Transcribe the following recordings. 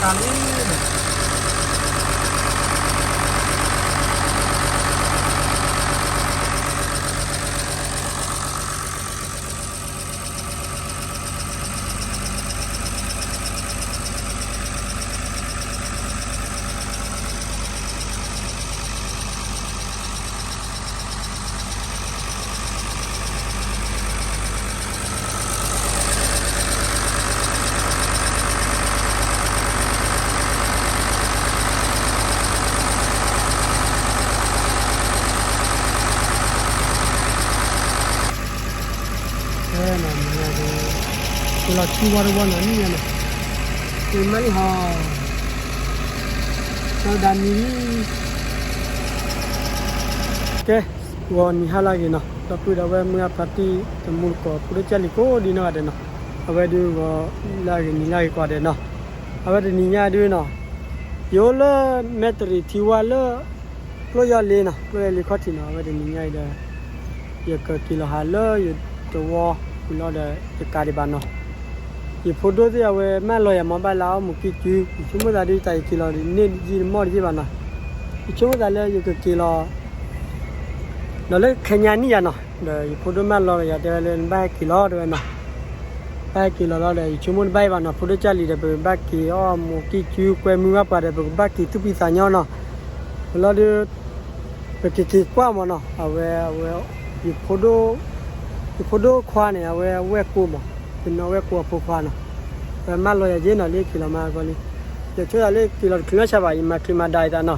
တၢ်လံ လီၤထံဝါတဝါနီၤ နံၣ်ညါနီၤ, မ့ၢ်လံဟီ, ဒီးဒၣ်နံၤလံ, ကဲ, ဂီၤနံၤဟါလၢအဂ့ၤနီၤ, ဒီပုၢ်ဒီဝဲၢ်မုၢ်အဖါတံၢ်တမူတကိး ဖိဒိၣ်ကၢ်လံၤကိးဒံနီၢ်ဂၤဒဲးနီၤ, အဝဲဒုးဂီၤလၢအဂ့ၤနံၤလၢအဂ့ၤကိးဂၤဒဲးနီၤ, အဝဲတနံၤညါဒုးနီၤ, ယအိၣ်လၢမဲၣ်တရံးထံဝါလၢ ကျိၣ်ယီၢ်လ့နီၤ, ကျိၣ်ယီၢ်လ့ခီၣ်ထံးနီၤ, အဝဲတနံၤညါအံၤဒီး ယကက့ၤလီၤဟးလၢယသဝီဝံၤလီၤဒီး ယကးဒံးဘၣ်နီၤ, ယဖိဒိၣ်သ့ၣ်အဝဲမၢလီၤယၤမ့ၢ်ဘၣ်လၢအီၣ်မူးကံၢ်ကု, ယဆိကမိၣ်သးဒုးတၢ်ယက့ၤလီၤဒ်န့ၣ်ယံာ်တမီၢ်တယံာ်ဘၣ်နီၤ, ယဆိကမိၣ်သးလၢယကက့ၤလီၤ ဒီးလၢခဲညါနံၣ်ယၤနီၤ, ဒီးယဖိဒိၣ်မၢလီၤယၤတဲဝဲလၢနဘၣ်ဟဲက့ၤလီၤတဲဝဲနီၤ, ဘၣ်ဟဲက့ၤလီၤလီၤဒီး ယဆိကမိၣ်တဘၣ်အံၤဘၣ်နီၤ, ဖိဒိၣ်ကၢ်လံၤဒီး ပကဘၣ်က့ၤအီၣ်မူးကံၢ်ကု ကွဲမုာ်ဘၣ်ပှၤဒီး ပကဘၣ်က့ၤသူၣ်ဖှံသးညီနီၤ, လီၤဒုး ပကက့ၤကွၢ်မးနီၤ, အဝဲ အဝဲ ယဖိဒိၣ် ယဖိဒိၣ်ခွါန့ၣ် အဝဲအဝဲၢ်ကိာ်မး, ယနီၢ်ဝဲၢ်ကိာ်အဖိခွါနီၤ, အဝဲမၢလီၤယၤယ့နီၤ, လၢက့ၤလီၤမးကီလံ, ယဆိကမိၣ်သးလၢက့ၤလီၤတချုးနီၢ်ဆါဘၣ်, ယမၤချုးမၤဒါအသးနီၤ, အ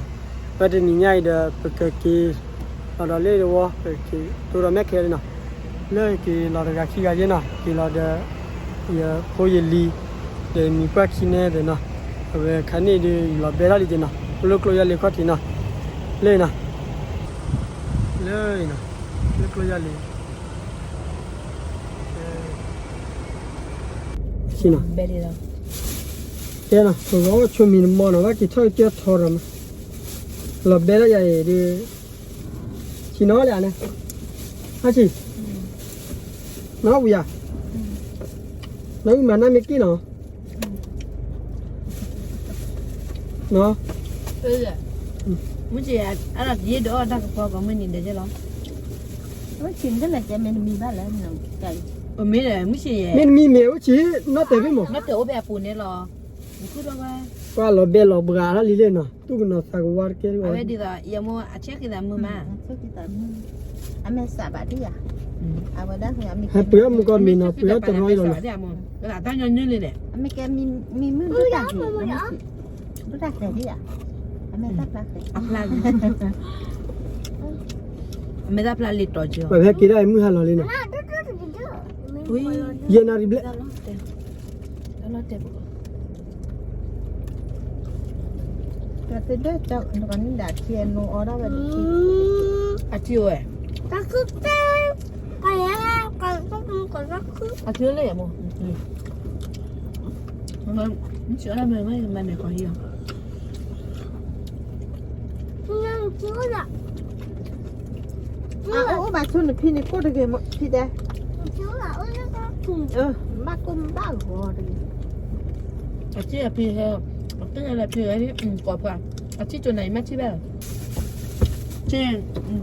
ဝဲတနံၤညါအံၤဒီး ပကက့ၤလီၤဒီးလၢသဝီ ပကက့ၤတိဒီးမဲၣ်ခဲလံနီၤ, လၢက့ၤလီၤတဂၤခံဂၤယ့နီၤ, က့ၤလီၤဒီး ယဖိယလံၤ ဒီးမံၤပှၢ်ခံနဲဒီးနီၤ, အဝဲခါန့ၣ်ဒုး ယလီၤဘဲထီၣ်လံက့နီၤ, လၢကျိၣ်ယီၢ်လ့ခီၣ်ထံးနီၤ, လၢနီၤ, လၢနီၤ, လၢကျိၣ်ယီၢ်လ့ ဆံနီၤ, ကဲနီၤ, ပကအီၣ်ဆိမံၤတမီၢ်နီၤ, ဘၣ်က့ၤထီၣ်ကစၢၢ်ထီဒီးမး, လီၤဘဲထီၣ်ယၤအံၤဒုး, ဆံနီၤလၢန့ၣ်, ဟါဆံ, နီၢ်ဝံၤယၤ, နီၢ်ဝံၤမၤနၢ်မ့ၢ်က့ၢ်နီၤ မုၢ်ဆ့ၣ်, အဒိးယ့ၢ်ဒီးအီၣ်တၢ်ကပီၤကီးမုၢ်နံၤဒီးကဲလီၤ, မုၢ်ဆ့ၣ်ကလဲၤကဲမ့ၢ်တမံၤဘၣ်လဲၣ်, မ့ၢ်ဒီးမုၢ်ဆ့ၣ်ယဲ, မ့ၢ်တမံၤမ့ၢ်အိၣ်ဆံ, နီၢ်တဲာ်ဖဲမး, နီၢ်တဲာ်အိၣ်ဖဲအပူၤန့ၣ်လီၤ, ပှၤလီၤဘဲလီၤဘှါထီၣ်လံလဲၣ်နီၤ, သူၣ်ကနီၤသးကဝါတကဲလီၤ, အဝဲဒ်သိးယမိၢ်အဆဲးက့ၤသးမုာ်မး, အမဲာ်သၣ်ဘၣ်ဒံးဧါ, အဝဲဒၣ် ဟဲပှ့ၤအီၣ်မူကီၢ်မ့ၤနီၤ, ပှ့ၤအီၣ်တရီအံၤလီၤနီၤ, တၢ်ညီနုၢ်လံန့ၣ်, အမ့ၢ်ကဲမံမုၢ်ဒိၣ်တၢ်က့ၤ, ဒိၣ်တၢ်ကဲၤဒံးဧါ, အမဲာ်သၣ်ဖျါဃဲၤ, အဖျါလံ, အမဲာ်သၣ်ဖျါလံတီၤက့ၤ, ပှၤဟဲက့ၤဒၣ်အံၤမုၢ်ဟါလီၤလံနီၤ, ယဲၢ်နၣ်ရံၣ်ဘျဲၣ် တၢ်လီၤတဲာ်ပကီၢ်, တၢ်သ့ၣ်ဒၢတၢ်နကနံၣ်ဒၣ်ထံအနိအီဒၣ်ဝဲဒၣ်ထံ, အထံအိၣ်ဝဲ, အထံအိၣ်လၢယမိၢ်, မ့ၢ်ဆိၣ်အါဒၣ်မ့ၢ်မ့ၢ်မၤန့ၢ်ကီၢ်ဟံၣ်အီၤ အိၣ်ဘၣ်ဆိနဖံန့ၣ် ကိၣ်တဂ့ၤမ့ၢ်ဖံတဲ, ဘၣ်ကိၣ်ဘၣ်ဂီၤတဂ့ၤ, အစ့အဖံဟဲ, အကၠိလၢဖံဂၤ, ကိးပှၤ, အစ့ကၠိနၤအံၤမ့ၢ်ထံၣ်ဘၣ်, စ့,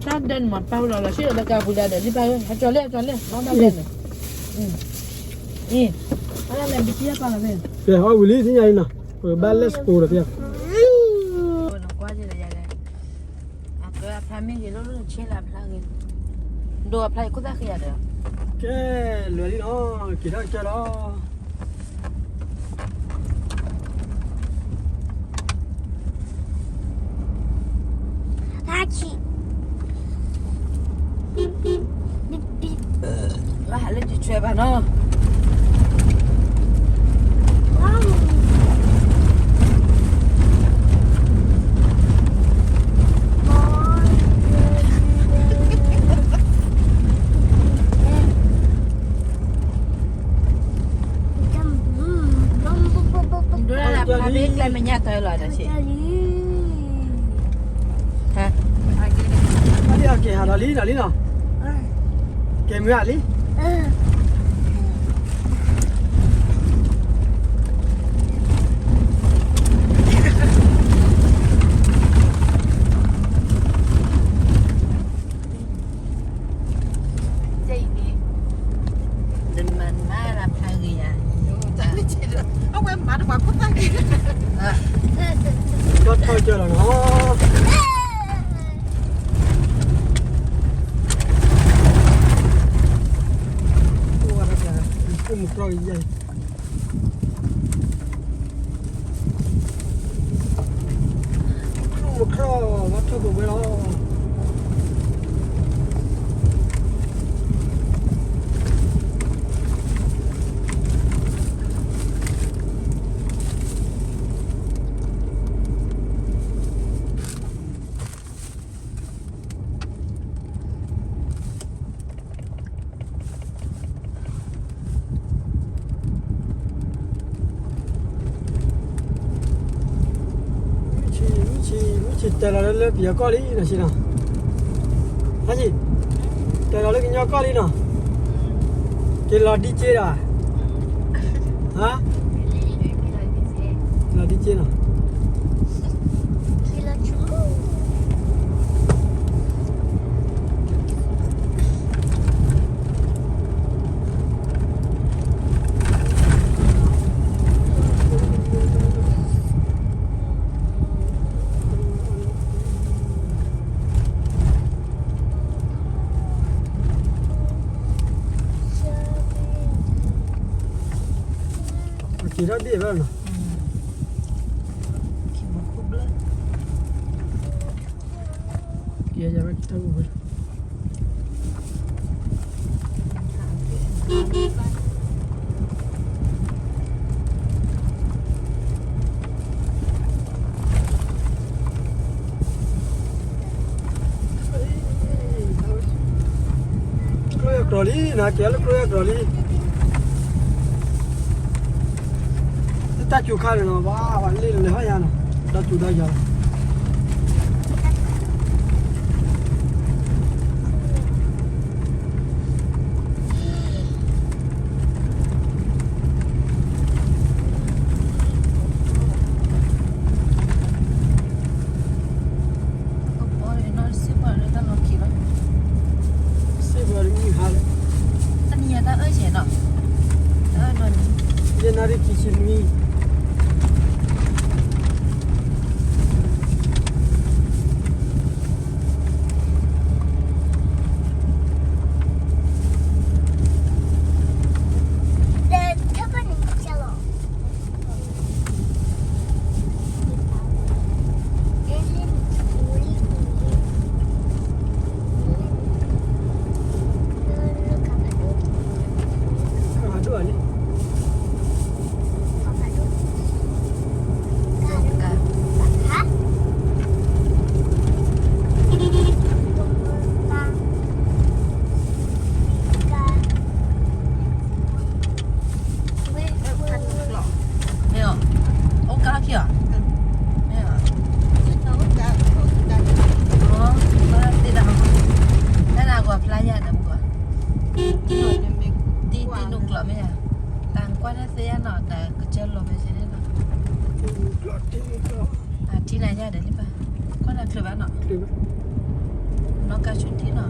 တၢ်ဒဲးနမၤပာ်ဝဲလီၤလီၤ စ့ဒီးကပူၤဒၣ်ဒီး လံပာ်ဝဲ, ဟဲကၠီလၢဟဲကၠီလၢ အီၣ်ဘၣ်ဒဲးန့ၣ်, အံၤ, အီၣ်ဘၣ်လၢဘံကံယါပာ်လီၤဖဲ, ကဲ အီၣ်ဝံၤလံ သ့ၣ်ညါလံနီၤ, ပကဘၣ် let's go ဒီးဖဲ ကွၢ်ယဲဒီးယဲဒီး, အကၢအဖျါမ့ၢ်ဂ့ၤလိၣ်လိၣ်ဆ့လၢအဖျါဂ့ၤ, ဒိအဖျါယခိၣ်သၣ်ဃံယၤဒီး, ကဲ, လွဲလံနီၤ, က့ၤထီၣ်ကစၢၢ်လီၤ. ဘၣ်ဟးလၢယဆွဲဘၣ်နီၤ. ဒိၣ်ဒၣ်လၢဖျါဘ့ၣ်ကျဲမဲာ်ညါတၢ်လီၤဒီးဆ့, ဟါ, က့ၤဟးလီၤလံနီၤလံနီၤ, က့ၤမုၢ်ဟါလံ. အၢ အၢ အၢ အၢ အၢ အၢ အၢ အၢ မုၢ်ကြီကယဲၢ်, မုၢ်ကြီ မုၢ်ကြီ ဘၣ်ထီၣ်ကဝဲလီၤ. မုၢ်ဆ့ၣ် မုၢ်ဆ့ၣ် မုၢ်ဆ့ၣ်တဲလီၤလၢပယီၤကီၢ်လံနီၤ ဆ့ၣ်နီၤ, ဟါဆ့ၣ်, တဲလီၤလၢကညီကီၢ်လံနီၤ, က့ၤလီၤဒံက့ဒီး, ဟါ, လီၤဒံက့နီၤ. က့ၤထီၣ်ဒ့ၣ်ဘၣ်နီၤ, က့ၤဘၣ်ခိၣ်ဘျၢ, က့ၤယၤဘၣ်က့ၤထီၣ်ဝဲ ကျိယၤကျိၤလံနီၤ, ကဲလၢကျိယၤကျိၤလံ, တၢ်စူၤခါန့ၣ်နီၤ, ဘၣ်ဘၣ်လ့ၣ်လၢဟီၣ်ယါနီၤ, ဒီးစူၤဒီးယၤလီၤ. စ့ၢ်ကီးမုၢ်ဟါလီၤ, တနံၤညါတၢ်အၢၣ်ဆဲးနီၤ, တၢ်အၢၣ်နီၤန့ၣ်, ယဲၢ်နၣ်ရံၣ်ခံဆံနွံ မ့ၢ်အီၤ, အိၣ်ကါထီၣ်ခံအီၤ, မ့ၢ်အီၤ, တၢ်နၤဂီၤဖျါယၤနမုၢ်ဂီၤ, တံၢ်တံၢ်နုာ်ကျိးမ့ၢ်ဧါ, တၢ်ကွၢ်န့ၣ်သ့ၣ်ညါနီၤ, တၢ်ကစၢၢ်လီၤဖဲဆဲန့ၣ်နီၤ, ထံနၤယၤဒီးလံဘၣ်, ကွၢ်နၤချုးဘၣ်နီၤ, နီၢ်ကါဆူထံနီၤ.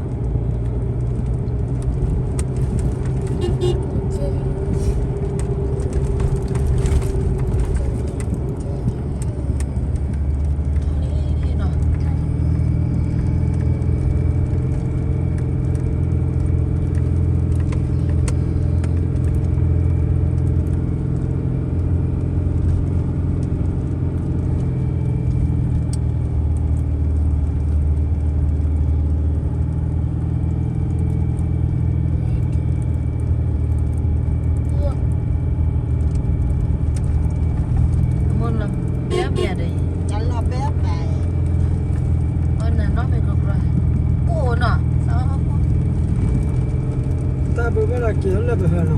တၢ်ဘၣ်ဘၣ်ဒီးက့ၤလၢပဟၢနီၤ,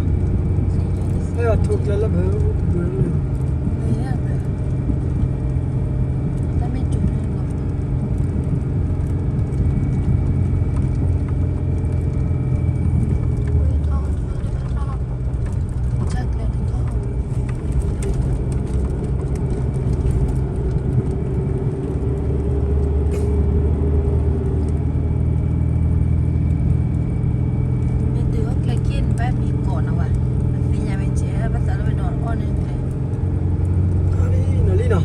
အဲၣ်ဒိးထိၣ်ကျဲလၢပဟၢ, တၢ်မ့ၢ်တုၤန့ၣ်လီၤ. မ့ၢ်တုၤအီၣ်ကျဲက့ၢ်န့ၣ် ဘၣ်မံကီးနီၤဝဲ, ပသ့ၣ်ညါဝဲကဲ ဘၣ်သးလၢဝဲနီၤအီၣ်န့ၣ်ကျဲ, နီၤလံနီၤ,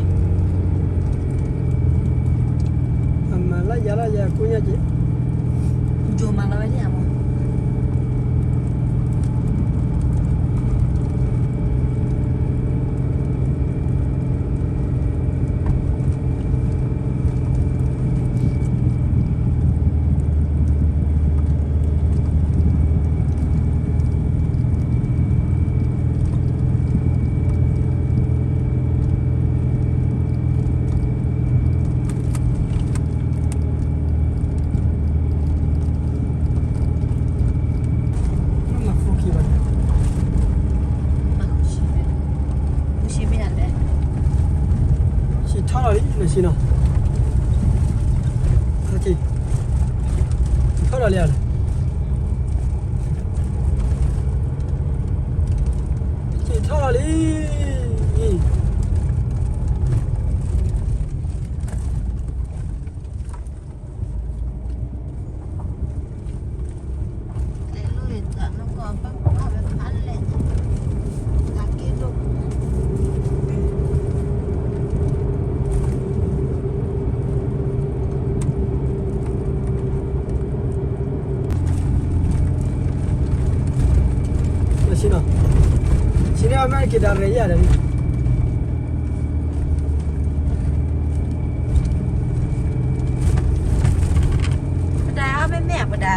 အမၤလၢယၤလၢယၤကိညါက့, ယိၤမၤလီၤဝဲဒၣ်အမး. ဆ့ၣ်နီၤ, ဆ့ၣ်, ထီၣ်ဒီးလံဧါ, ဆ့ၣ်ထီၣ်ဒီးလံ. ဆ့ၣ်နီၤ, ဆ့ၣ်န့ၣ်အမဲာ်က့ၤဒၣ်ရဲၣ်ယၤဒီး ပတၢ်အါမ့ၢ်မ့ၢ်ပတၢ်,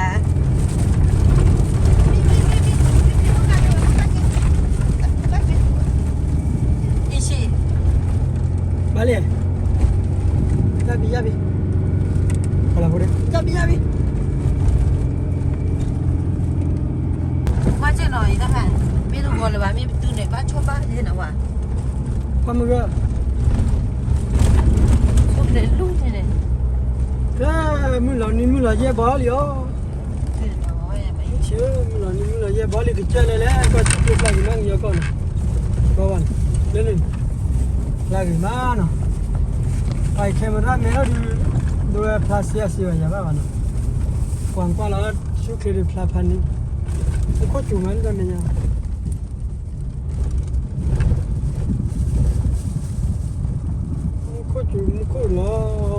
ဘၣ်လဲၣ်, ယါဘံ ယါဘံ, ယါဘံ ယါဘံ, ကွၢ်က့နီၤ ယတၢ်ခါ, မ့ၢ်တဂီၤလၢၤဘၣ် မ့ၢ်ပတုၤန့ၣ် ဘၣ်ဆိဘၣ်ယဲၢ်နဝဲ, ပှၤမုၢ်ဂၢ်, ဆိကလဲၤလူန့ၣ်, ကဲ, မုၢ်လီၤနံၤမုၢ်လီၤယဲၢ်ဘီလံအီၤ, ဆ့ၣ်, မုၢ်လီၤနံၤမုၢ်လီၤယဲၢ်ဘီလံ ကစၢၢ်လဲၤလဲၤ ကွၢ်ဆူၣ်ကျိဖျါဂ့ၤမး နံၤအီၤကီၢ်န့ၣ်, ကီၢ်ဘၣ်န့ၣ်, လၢန့ၣ်, ဖျါဂ့ၤမးနီၤ, ပှၤအံၤ camera မဲာ်ထီၣ်ဒုး, ဒိဝဲဖျါစ့အစ့ဘၣ်ယၤဘၣ်ဘၣ်နီၤ, ပှၤကွၢ်လီၤဆူၣ်ချ့ဒုးဖျါဖးန့ၣ်, မူခိၣ်စူၤမး တၢ်မဲာ်ညါ မူခိၣ်စူၤ မူခိၣ်လီၤ, မ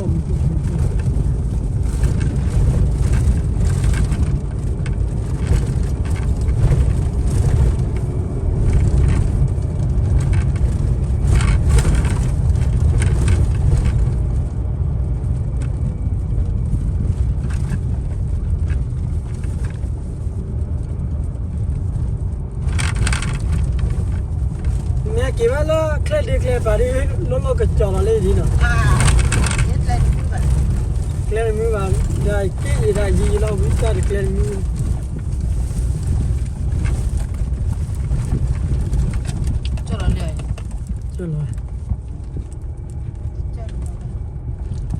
့ၢ်က့ၤဝဲလၢချဲဒ့ကျဲပၤဒ် လီၤလီၤကစီၤလီၤလၢဒ်နီၤ, ကျဲတမုာ်ဘၣ်, ဒီးက့ၤယံာ်ဒၣ်ယံာ်ယံာ်လီၤ ဝံၤတၢ်တကျဲတမုာ်, ကၠီလီၤ, မ့ၢ်ဘ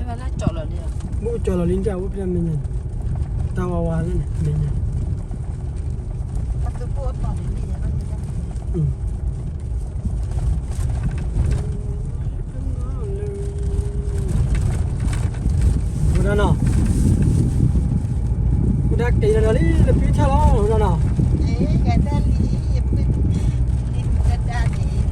ၣ်လၢကၠီလီၤလံ, မ့ၢ်ကၠီလီၤလံ တၢ်အိၣ်ဖျဲၣ်မဲာ်ညါန့ၣ်, တၢ်ဝါဝါလၢန့ၣ် မဲာ်ညါ ဝဲဒၣ်နီၤ, ဝဲဒၣ်က့ၤဒီးလံ တပံထၣ်လီၤ ဝဲဒၣ်နီ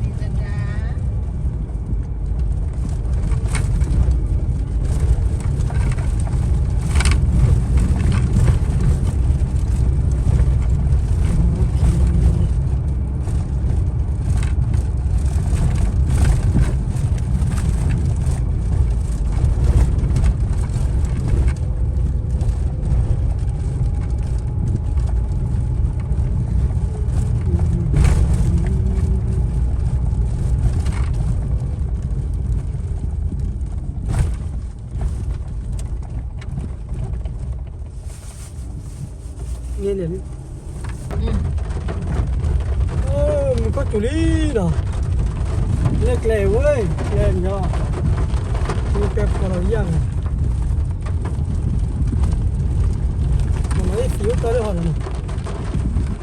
ၤ, န့ၣ်န့ၣ်လံ, မူခိၣ်စူၤလံနီၤ, လၢကျဲဝဲ, ကျဲညီ, မ့ၢ်ကဲဖီလီၤယၣ်န့ၣ်, ဖီလီၤယၣ်သံအိၣ်တၢ်လၢဟီဒီးန့ၣ် ခိ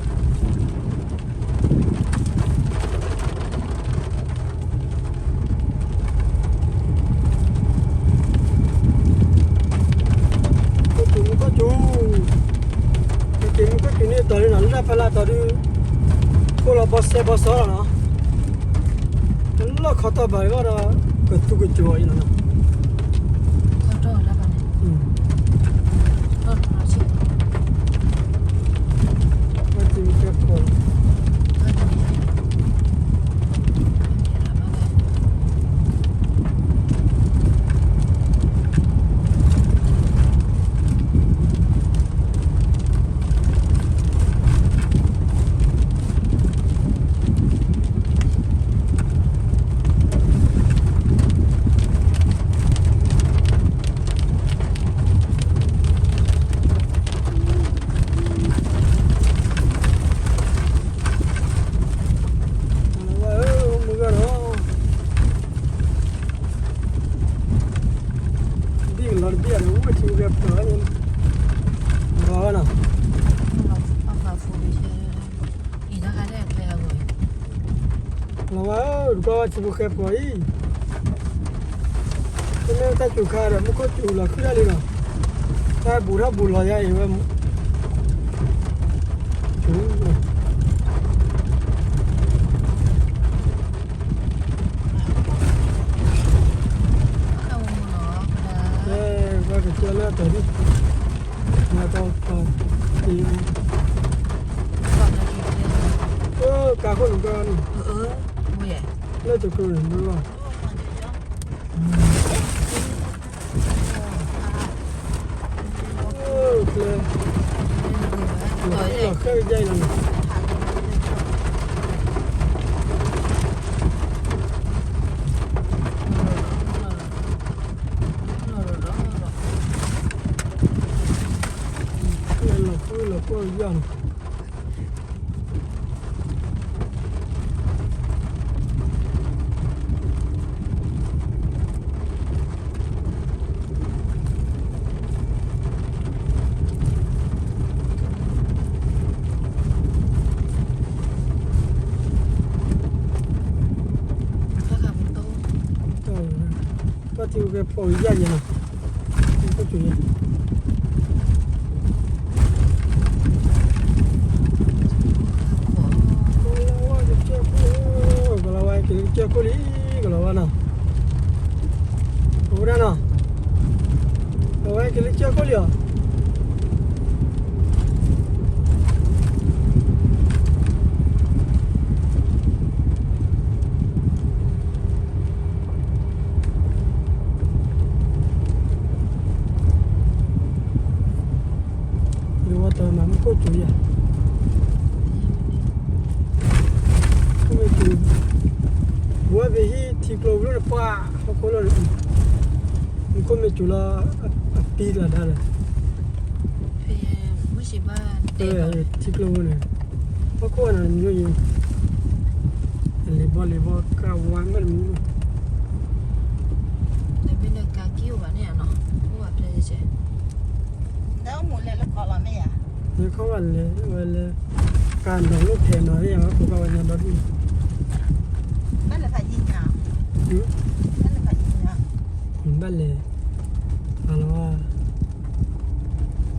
ၣ်စူၤ မူခိၣ်စူၤ, က့ၤမူခိၣ်စူၤန့ၣ်အတီၤလံနီၤ လၢတၢ်ဖီလာ်တီၤဒုး, ခိၣ်လီၤဘီစဲဘီစီလီၤနီၤ, တလီၢ်ခီတီၢ်ဘၣ်အဂီၢ်ဒီး, ကသူကစိၤအံၤနီၤ, ခီတီၢ်လၢဘၣ်န့ၣ်, က့ၤမူခိၣ်စူၤ မ့ၢ် လီၤဝဲဧၢ, တကွၢ်ဝဲထံဖိဃဲဖိအံၤ, တမ့ၢ်တၢ်စူၤခါဒီး မူခိၣ်စူၤလီၤခုၣ်ဒၣ်လံလီၤ, တၢ်ဘူးထီၣ်ဘူးလီၤယါအံၤဝဲ, ကဲ, ကွၢ်ကစၢၢ်လၢအတီၤဒံၣ်, မၤတီတီ, အိၣ်ကါခိၣ်န့ၣ်ကီန့ၣ်, လၢတကျိၤန့ၣ်မ့ၢ်ဘၣ်, ကျဲ, လီၤဃဲလီၤဃဲကယါအံၤလီၤန့ၣ် လီၤဃဲလီၤဃဲကယါန့ၣ် ဘၣ်ထံဂုၤကဲဖီကယါယဲနီၤ, ကီၢ်ကၠိန့ၣ် ကီၢ်လီၤဝါက့ၤလၢကစၢၢ်ခိၣ်လံ, ကီၢ်လီၤဝါနီၤ, အိၣ်ဒၣ်နီၤ, ကီၢ်လီၤဝါက့ၤလၢကစၢၢ်ခိၣ်လံဧါ. လၢဝဲတၢ်မၤမူခိၣ်စူၤယၤ, မူခိၣ်မ့ၢ်စူၤ, ဝဲပဟံၣ်ထံကျိဝံၤလၢနပှၢ်ဟီၣ်ခိၣ်လီၤ, မူခိၣ်မ့ၢ်စူၤလီၤ, အပံလီၤဒါလီၤ, ထံကျိဝံၤန့ၣ်, ဟီၣ်ခိၣ်န့ၣ် ညိယံၤ, လံၤဘီလံၤဘီကါဝါမ့ၢ်တမံၤ, တမ့ၢ်လၢကါကံၢ်အိၣ်ဘၣ်န့ၣ်နီၤ, အိၣ်ဘၣ်ဖဲယဲ, နခီဘၣ်လဲၤဝဲလၢ, ကါနီၤလၢဖဲနီၤန့ၣ် ယဖိကါဝဲညါဒီဒူၣ်, ဘၣ်လဲၤ, ဘၣ်လဲၤ, အလီၤ,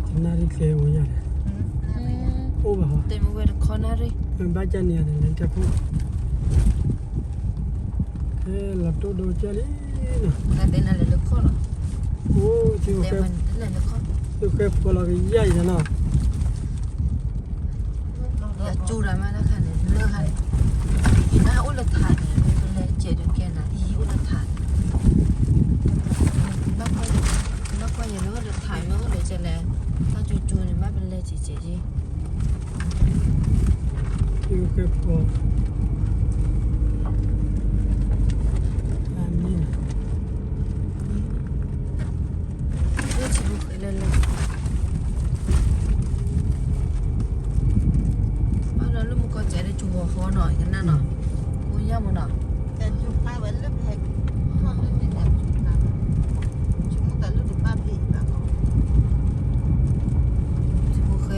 ခီနၣ်ရံၣ်ကျဲဝဲယၤန့ၣ်, အိၣ်ဘၣ်ဟီ, ဘၣ်ကန့ၣ်ယၤန့ၣ် လဲၤတၢ်ခိၣ်, လီၤတိၢ်ဒိကၢလံ, အိၣ်, သုဃဲဖိလီၤကယါအံၤနီၤ လၢကၠူဒီးမ့ၢ်လၢခါန့ၣ် လၢခါန့ၣ် ယနၢ်အိၣ်လၢထးန့ၣ် ပလဲၤစဲးဒုးကဲနၤ ယအိၣ်လၢထးန့ၣ် ဘၣ်ကွၢ်ယၤလၢထးမ့ၢ်အိၣ်လၢကလဲၣ် တၢ်ကၠူကၠူန့ၣ် ဘၣ်ပလဲၤစဲးစဲးယံၤ ကဲဖိ အမ့ၢ် လၢဆံးဖိဃဲလၢလၢ ဘၣ်ဒီးလၢမူကီၢ်စဲးလၢကၠူဂီၤဃီနီၤ ယကနၣ်နီၤ ကိညၢ်မနီၤ ဆံးဖိဃဲ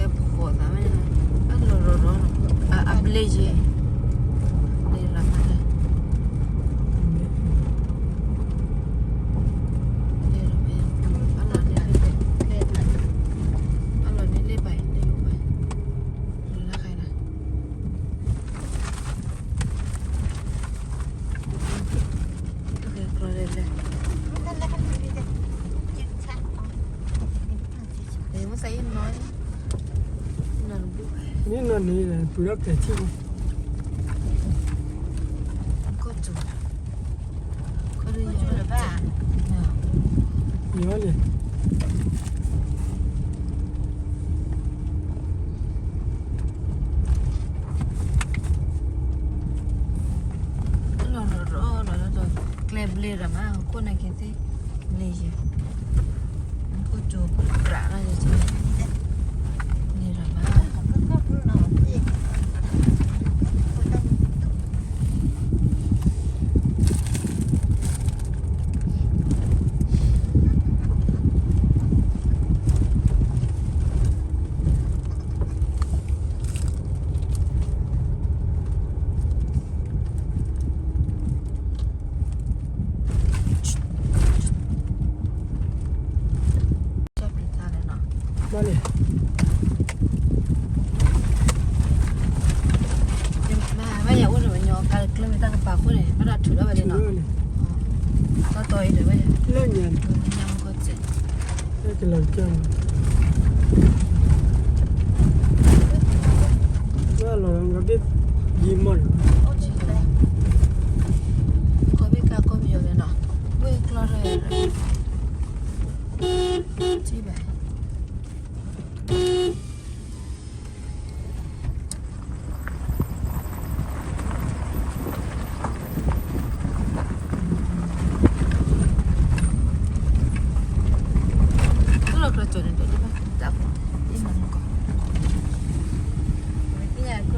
အလီၤရီၤရီၤ အဘျ့ယဲ လၢရၤမါ အလီၤန့ၣ်လ့ၣ်ဘၣ် လၢခါ န့ၣ်နီၤန့ၣ် ပှၤဒီးပျဲၢ်ထံၣ်ဘၣ် ယီၤန့ၣ် လီၤရီၤရီၤ ကျဲဘျ့ရၤမါ ခိၣ်နၢ်က့ၤသ့ ဘျ့ယဲ ခိၣ်ကၠိပြးလီၤယဲ ဘျ့ရၤမါ လီၤရီၤရီၤ တၢ်ကပၤဃိန့ၣ် ဘၣ်ဒီးထုးထီၣ်ဝဲလံနီၤ, တီတီအံၤဒီးဝဲ, လၢညါန့ၣ်, ညါမကီၢ်စဲး, လၢကလီၤကၢ်, လၢလီၤဘ့ၣ်ယံၤမီၢ်န့ၣ်, ကီၢ်ဘ့ၣ်ကါကီ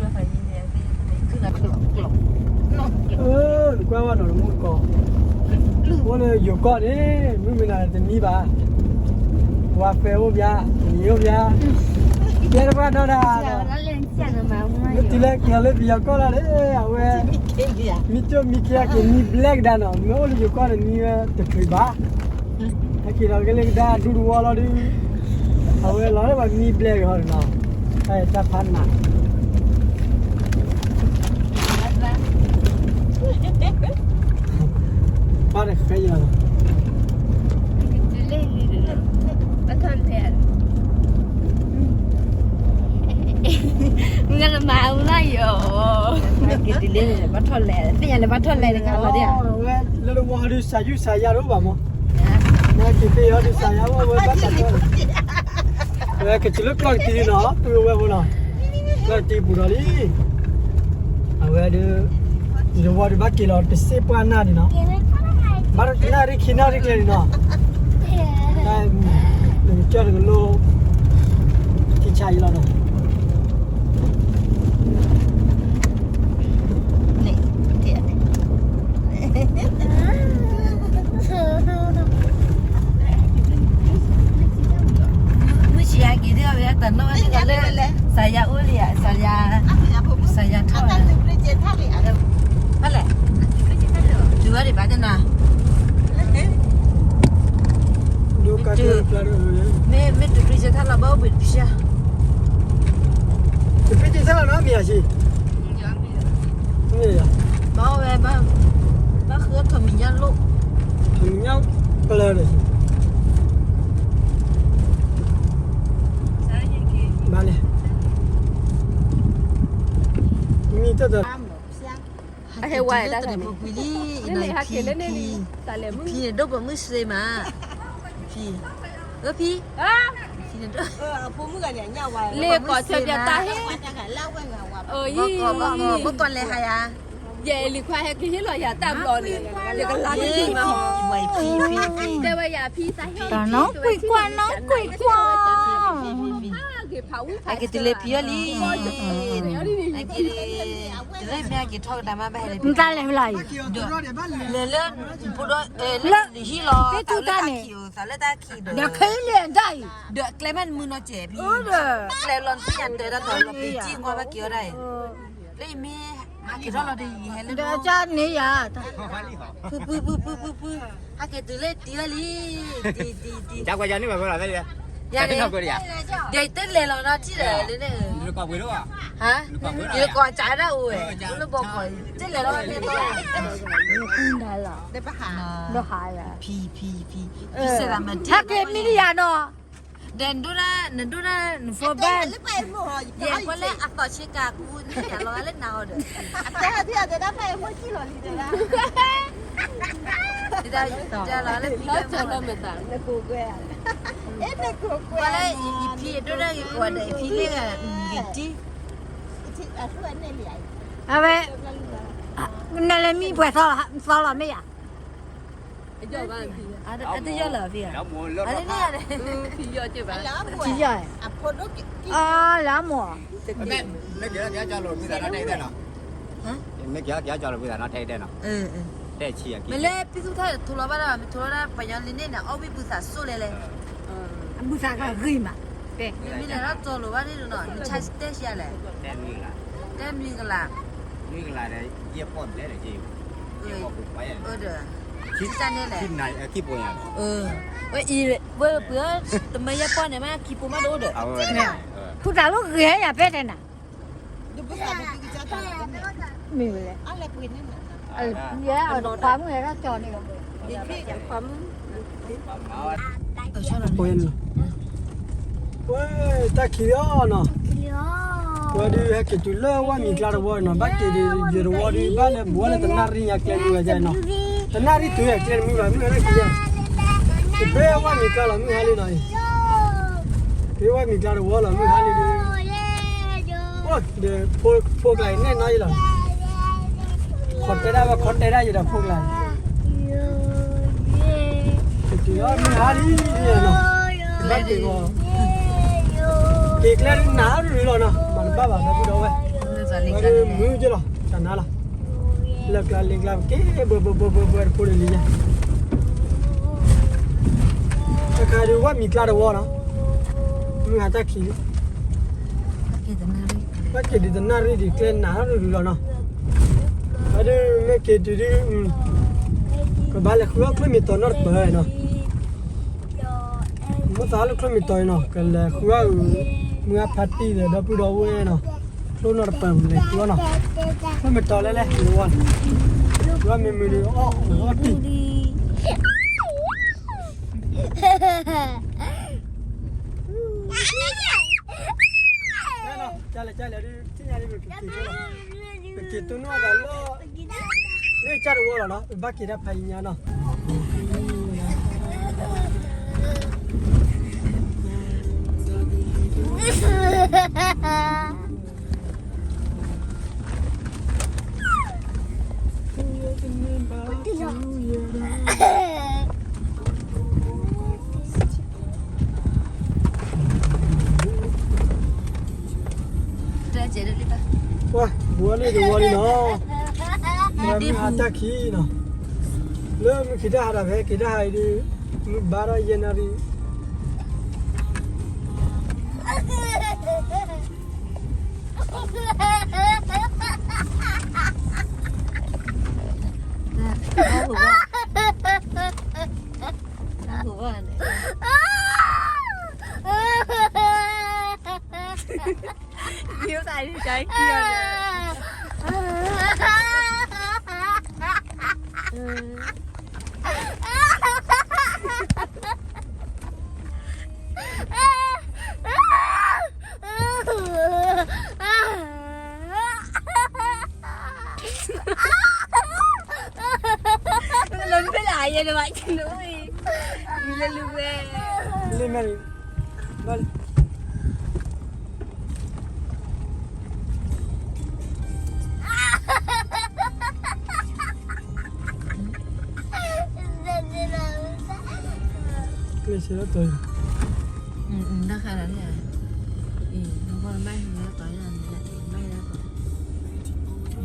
ၢ်ပယီၤန့ၣ်နီၤ, ဝ့ၢ်ကျီၢ်ထီၣ်, ဘၣ် နကွၢ်ဝဲနီၤ တမူတကိး, အိၣ်လၢယိၤကီၢ်န့ၣ် မုၢ်မနၤတနံၤဘၣ်, ဝါပဲအိၣ်ဘၣ်, နံၤအိၣ်ဘၣ်, ကဲတပှၢ်နီၢ်ဒၣ်, မ့ၢ်တုၤလၢက့ၤလၢပယီၤကီၢ်လီၤန့ၣ် အဝဲ, မံကၠိမံခ့အက့ၤနံၤဘျဲကဒါနီၤ, မ့ၢ်အိၣ်လၢယိၤကီၢ်န့ၣ် နံၤဝဲတချုးဘၣ်, အက့ၤလီၤက့ၤလၢကဒါဒူတဝီလီၤဒုး, အဝဲလီၤလၢပှၤနံၤဘျဲကဟီနီၤ, တၢ်ဖးနး ပၢ်တဃဲယၤလီၤ, မ့ၢ်လၢမၤအူလၢယီၤ, က့ၤတုၤလၢဘၣ်ထီၣ်လဲၤ, သ့ၣ်ညါလၢဘၣ်ထီၣ်လဲၤတခါလီၤဒ်, အဝဲလၢတဝီဒုး စၤယူၢ်စၤယါတအိၣ်ဘၣ်မး, မ့ၢ်က့ၤသ့ၣ်ယီၤဒုး စၤယါအိၣ်ဝဲဘၣ်တၢ်ထီၣ်, အဝဲက့ၤတုၤလၢကျီၢ်ကတံၤနီၤ ပုၢ်ဝဲၢ်ဖိနီၤ, ကျီၢ်ကတံၤပူၤဒီးလံ အဝဲဒုး, ယတဝီဒုးဘၣ်က့ၤလီၤတစ့ၢ်ပှၢ်နၢ်ဒံးနီၤ, ဘၣ်နၣ်ရံၣ်ခံနၣ်ရံၣ်ကျဲဒံးနီၤ, တၢ်, နကစၢၢ်တကလိၣ်, ထံဆါအံၤလီၤနီၤ, မုၢ်ဆံးအက့ၤဒ်အဝဲတၢ်နီၣ်ဝဲဒ်သိးလၢ, စၤယၤအိၣ်လံဧါ, စၤယၤ, စၤယၤထီၣ်ဝဲ, ဖဲလဲၣ်, တုၤဝဲဒံးဘၣ်တနၤ, မ့ၢ်, မ့ၢ်တုၤဖံကဲထါလီၤဘၣ်အိၣ်ဘှံးတဖျၢၣ်, တဖံကဲထါလီၤနီၤ မ့ၢ်ဧါဆံ ဘၣ်ဝဲ, ဘၣ်ဃုထီၣ်မံၤညါလိၣ်, ထီၣ်မံၤညါပျၢၤဒီး, ဘၣ်လဲၣ်, မံၤတၢ်တၢ်, ဟဲဝဲတၢ်တၢ်န့ၣ်, လၢန့ၣ်ဟဲက့ၤလၢန့ၣ်လံ, ဖံန့ၣ်ဒိၣ်ပှၤမုၢ်စ့မး, ဖံ, အဖံ, ဖံန့ၣ်ဒိၣ်, လ့ၣ်ကိးဆၢပြတၢ်ဟဲ, ဘၣ်ကိးလဲၤဟးယၤ ယဲၢ်လံၤခွါဟဲက့ၤဟ့ၣ်လီၤယၤတၢ်ဘျီန့ၣ်, ယကလါတမံၤမး, တဲဝဲယၤဖံသးဟ့ၣ်, တၢ်နီၢ်ကွံာ်ကွၢ်နီၢ်ကွံာ်ကွၢ်, ဟဲက့ၤတုၤလၢဖံအီၤလံ, တရ့မ့ၢ်ဟဲက့ၤထီၣ်ကဒါမးဘၣ်ဟဲလၢဖံ, မတၤလဲၣ်ဖဲလီၤအံၤ, လဲၤလၢ, လၢ, ဟံၣ်လီၤ, သးလၢတၢ်ခံး, သးလၢတၢ်ခံးဒီး, ဒီးခဲအံၤလဲၤဒၣ်အံၤ, ဒီးကျဲမးနမုၢ်နီၢ်စဲးဖံ, ကျဲလီၤနသ့ၣ်ညါတၢ်ဒီးလီၤပံကံကွၢ်ဘၣ်က့ၤအီၤဒၣ်အံၤ လၢအံၤမ့ၢ်, ဟဲက့ၤထီၣ်လီၤဒီးယဟဲလၢ, န့ၢ်ယၤ, ဖုဖုဖုဖုဖုဖု, ဟဲက့ၤတုၤလၢတံၤဝဲလံ, တံၤတံၤတံၤ, ယၤန့ၣ်, ဒီးတလဲၤလီၤနီတံၢ်ဒီးလၢန့ၣ်, ဟါ, ယကိးကးဒၣ်အိၣ်ဝဲ, လၢဘီကီး, တလဲၤလီၤန့ၣ်, ဒီးဟါ, ဖံဖံဖံ, ဟဲက့ၤမံၤလၢယၤနီၤ ဒီးနဒိၣ်ဒၣ်, နဒိၣ်ဒၣ်နဖိဘၣ်, ယဲၢ်ကွၢ်လၢအသီးဆ့ကၤကူန့ၣ် ယလီၤဂာ်လၢနၤအီၤဒီး, တဲလီၤလၢဖံလၢ, ကွၢ်လၢယဖံအဒိၣ်ဒၣ်ဂ့ၤကိးဒီး ယဖံလၢဂၤဂ့ၤတံၢ်, အဝဲ, နလဲၤမံပှဲၤသီလီၤမ့ၢ်ယၤ အတယီၢ်လၢၤဖံဧါ, အန့ၣ်, ဖံယီၢ်, အလၢအမိၢ်, မ့ၢ်က့ၤက့ၤကၢ်လီၤဝံသးနီၤ ထဲတဲနီၤ, တဲဆံး, မ့ၢ်လၢဖံသူၣ်ထီၣ်ထိးလီၤဘၣ်ဒီး မ့ၢ်ထိးလီၤဒၣ်ပှၤညီလံန့ၣ်န့ၣ် အီၣ်ဝံၣ်ဘုသးစိၣ်လဲၣ်လဲၣ်, အဘုသးကဂ့ၤမး, မ့မ့ၢ်လဲၤထီၣ်ကၠိလိၤဘၣ်န့ၣ်နီၤ နဆါတဲဆံးလဲၣ်, တဲမံၤကလး, မံၤကလးဒီး, ယဲၢ်ပီၢ်လဲၣ်ဒီး, အၢဒီး, ခံစၢ်န့ၣ်လဲၣ်, ဝဲအံၤ, ဝဲပှ့ၤ, တမ့ၢ်ယဲၢ်ပီၢ်န့ၣ်မး ခံပူၤမးတအိၣ်ဒီး, ဖုတၢ်လိၣ်ဂ့ၤယၤဖဲတဲနၤ, မ့ၢ်ဝဲလဲၣ်, အလဲၤပှ့ၤန့ၣ် ယဲအခွါမုၣ်ဟဲထီၣ်ကၠီန့ၣ်လီၤ. ပှဲၤန့ၣ်လီၤ. ပှဲၤတၢ်ခံးလီၤနီၤ. ပှဲၤဒုးဟဲက့ၤတုၤလၢဝၣ်မံၤကျါတဝီနီၤ, ဘၣ်က့ၤဒုးယတဝီဒုး ဘၣ်လၢဘူးဝဲလၢတနၣ်ရံၣ်ညါကျဲမုၢ်ဝဲဒၣ်နီၤ. တနၣ်ရံၣ်တုၤဟဲကျဲတမုၢ်ဘၣ် မုၢ်ဟဲထီၣ်ခံးညါ, တဘၣ်ဝၣ်မံၤကျါလီၤ မုၢ်ဟါလံနီၤအံၤ, တဘၣ်ဝၣ်မံၤကျါတဝီလီၤ မုၢ်ဟါလံဒုး ဒီးဖိကျါအံၤနဲၣ်နီၤယလီၤ, ခီတဲဒၣ်ဝဲ ခီတဲဒၣ်ယဒီးဖိကျါအံၤ, က့ၤတုၤလီၤမုၢ်ဟါလံနီၤ, ဘၣ်က့ၤဂီၤ, က့ၤကျဲဒုးနၤဒုးလီၤနီၤ, မၤတဘၣ်ဘၣ်ဒီပုၢ်ဒီဝဲၢ်, ဝဲဒုးမုၢ်က့လီၤ တၢ်နါလီၤ, လၢကျါလ့ကျါက့ၤ ဘှဲဘှဲဘှဲဘှဲဘှဲတဖိတလံၤညါ တခါဒုးဝၣ်မံၤကျါတဝီနီၤ, မုၢ်ဟါတၢ်ခံးလံ, ဘၣ်က့ၤဒုးတနၣ်ရံၣ်ဒုး ကျဲနၤထီၣ်ဒုးလီၤနီၤ, အဒုးမ့ၢ်က့ၤတုၤဒုး ကဘၣ်လဲၤဃုအီၣ်ချိၣ်မံၤတီၤနီတပၢၢ်နီၤ, မိၣ်သးလၢချိၣ်မံၤတီၤအံၤနီၤ ကလဲၤဃုအီၣ်အုး မုၢ်အဖါတံၢ်ဒီးဒီပုၢ်ဒီဝဲၢ်နီၤ, ချိၣ်နီတပၢၢ်လဲၤဃုအီၣ်နီၤ, ချိၣ်မံၤတီၤလဲၣ်လဲၣ် ဝါ ဃုအီၣ်မ့ၢ်မုၢ်ဒုးအီၣ်အီၣ်တံၢ် ကလဲၤကလဲၤဒုး ထံၣ်ညါဒ်ပကက့ၤဆိလီၤ, ပက့ၤတိၢ်နီၣ်အသးလၢ လၢကၢ်တဝီလီၤနီၤ, ပဘၣ်က့ၤတၢ်ဖးယံၤညါနီၤ. ပှၤဘူးဝဲလၢတဝီလံနီၤ, မုၢ်ဟါတၢ်ခံးနီၤ, လၢမုၢ်ခံးတၢ်ဟါဒီး ဖဲက့ၤတၢ်ဟါအံၤဒုး မုၢ်ဘါထီၣ်ယဲၢ်နၣ်ရံၣ် လၢမ့ၢ်လၢယဲလၢဘၣ်ကနူၤအံၤ, လၢလူၤဝဲ, လၢမဲာ်, ဘၣ်လၢ ကျဲးစၢးလၢတီၤအံၤ, တၢ်ဃါလီၤန့ၣ်, အံၤ နဘၣ်မၤဟံးလၢတီၤန့ၣ်, မၤဟံးလၢတီၤ,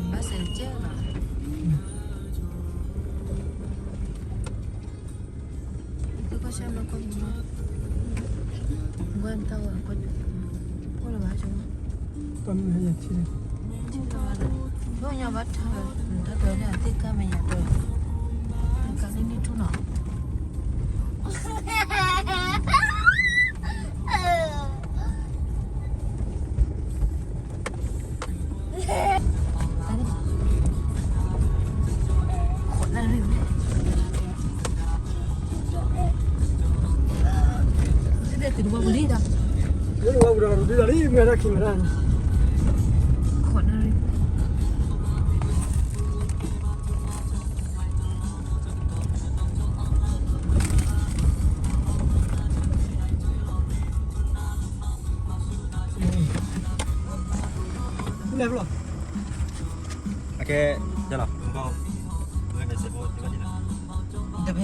ဘၣ်စဲးကဲလီၤ. တၢ်ကီၢ်ဆၢမ့ၢ်ကီၢ်ပူၤ, ဝဲတၢ်ဝဲကီၢ်ပူၤ, အိၣ်လၢၤဘၣ်ဆိ, ပှၤမုၢ်ဟဲယၤထံလီၤ, ဘၣ်ညါဘၣ်ထါလၢတၢ်ကီၢ်န့ၣ် အသ့ၣ်ကါမဲာ်ညါတၢ်, ကါန့ၣ်န့ၣ်ထူၣ်နီၤ.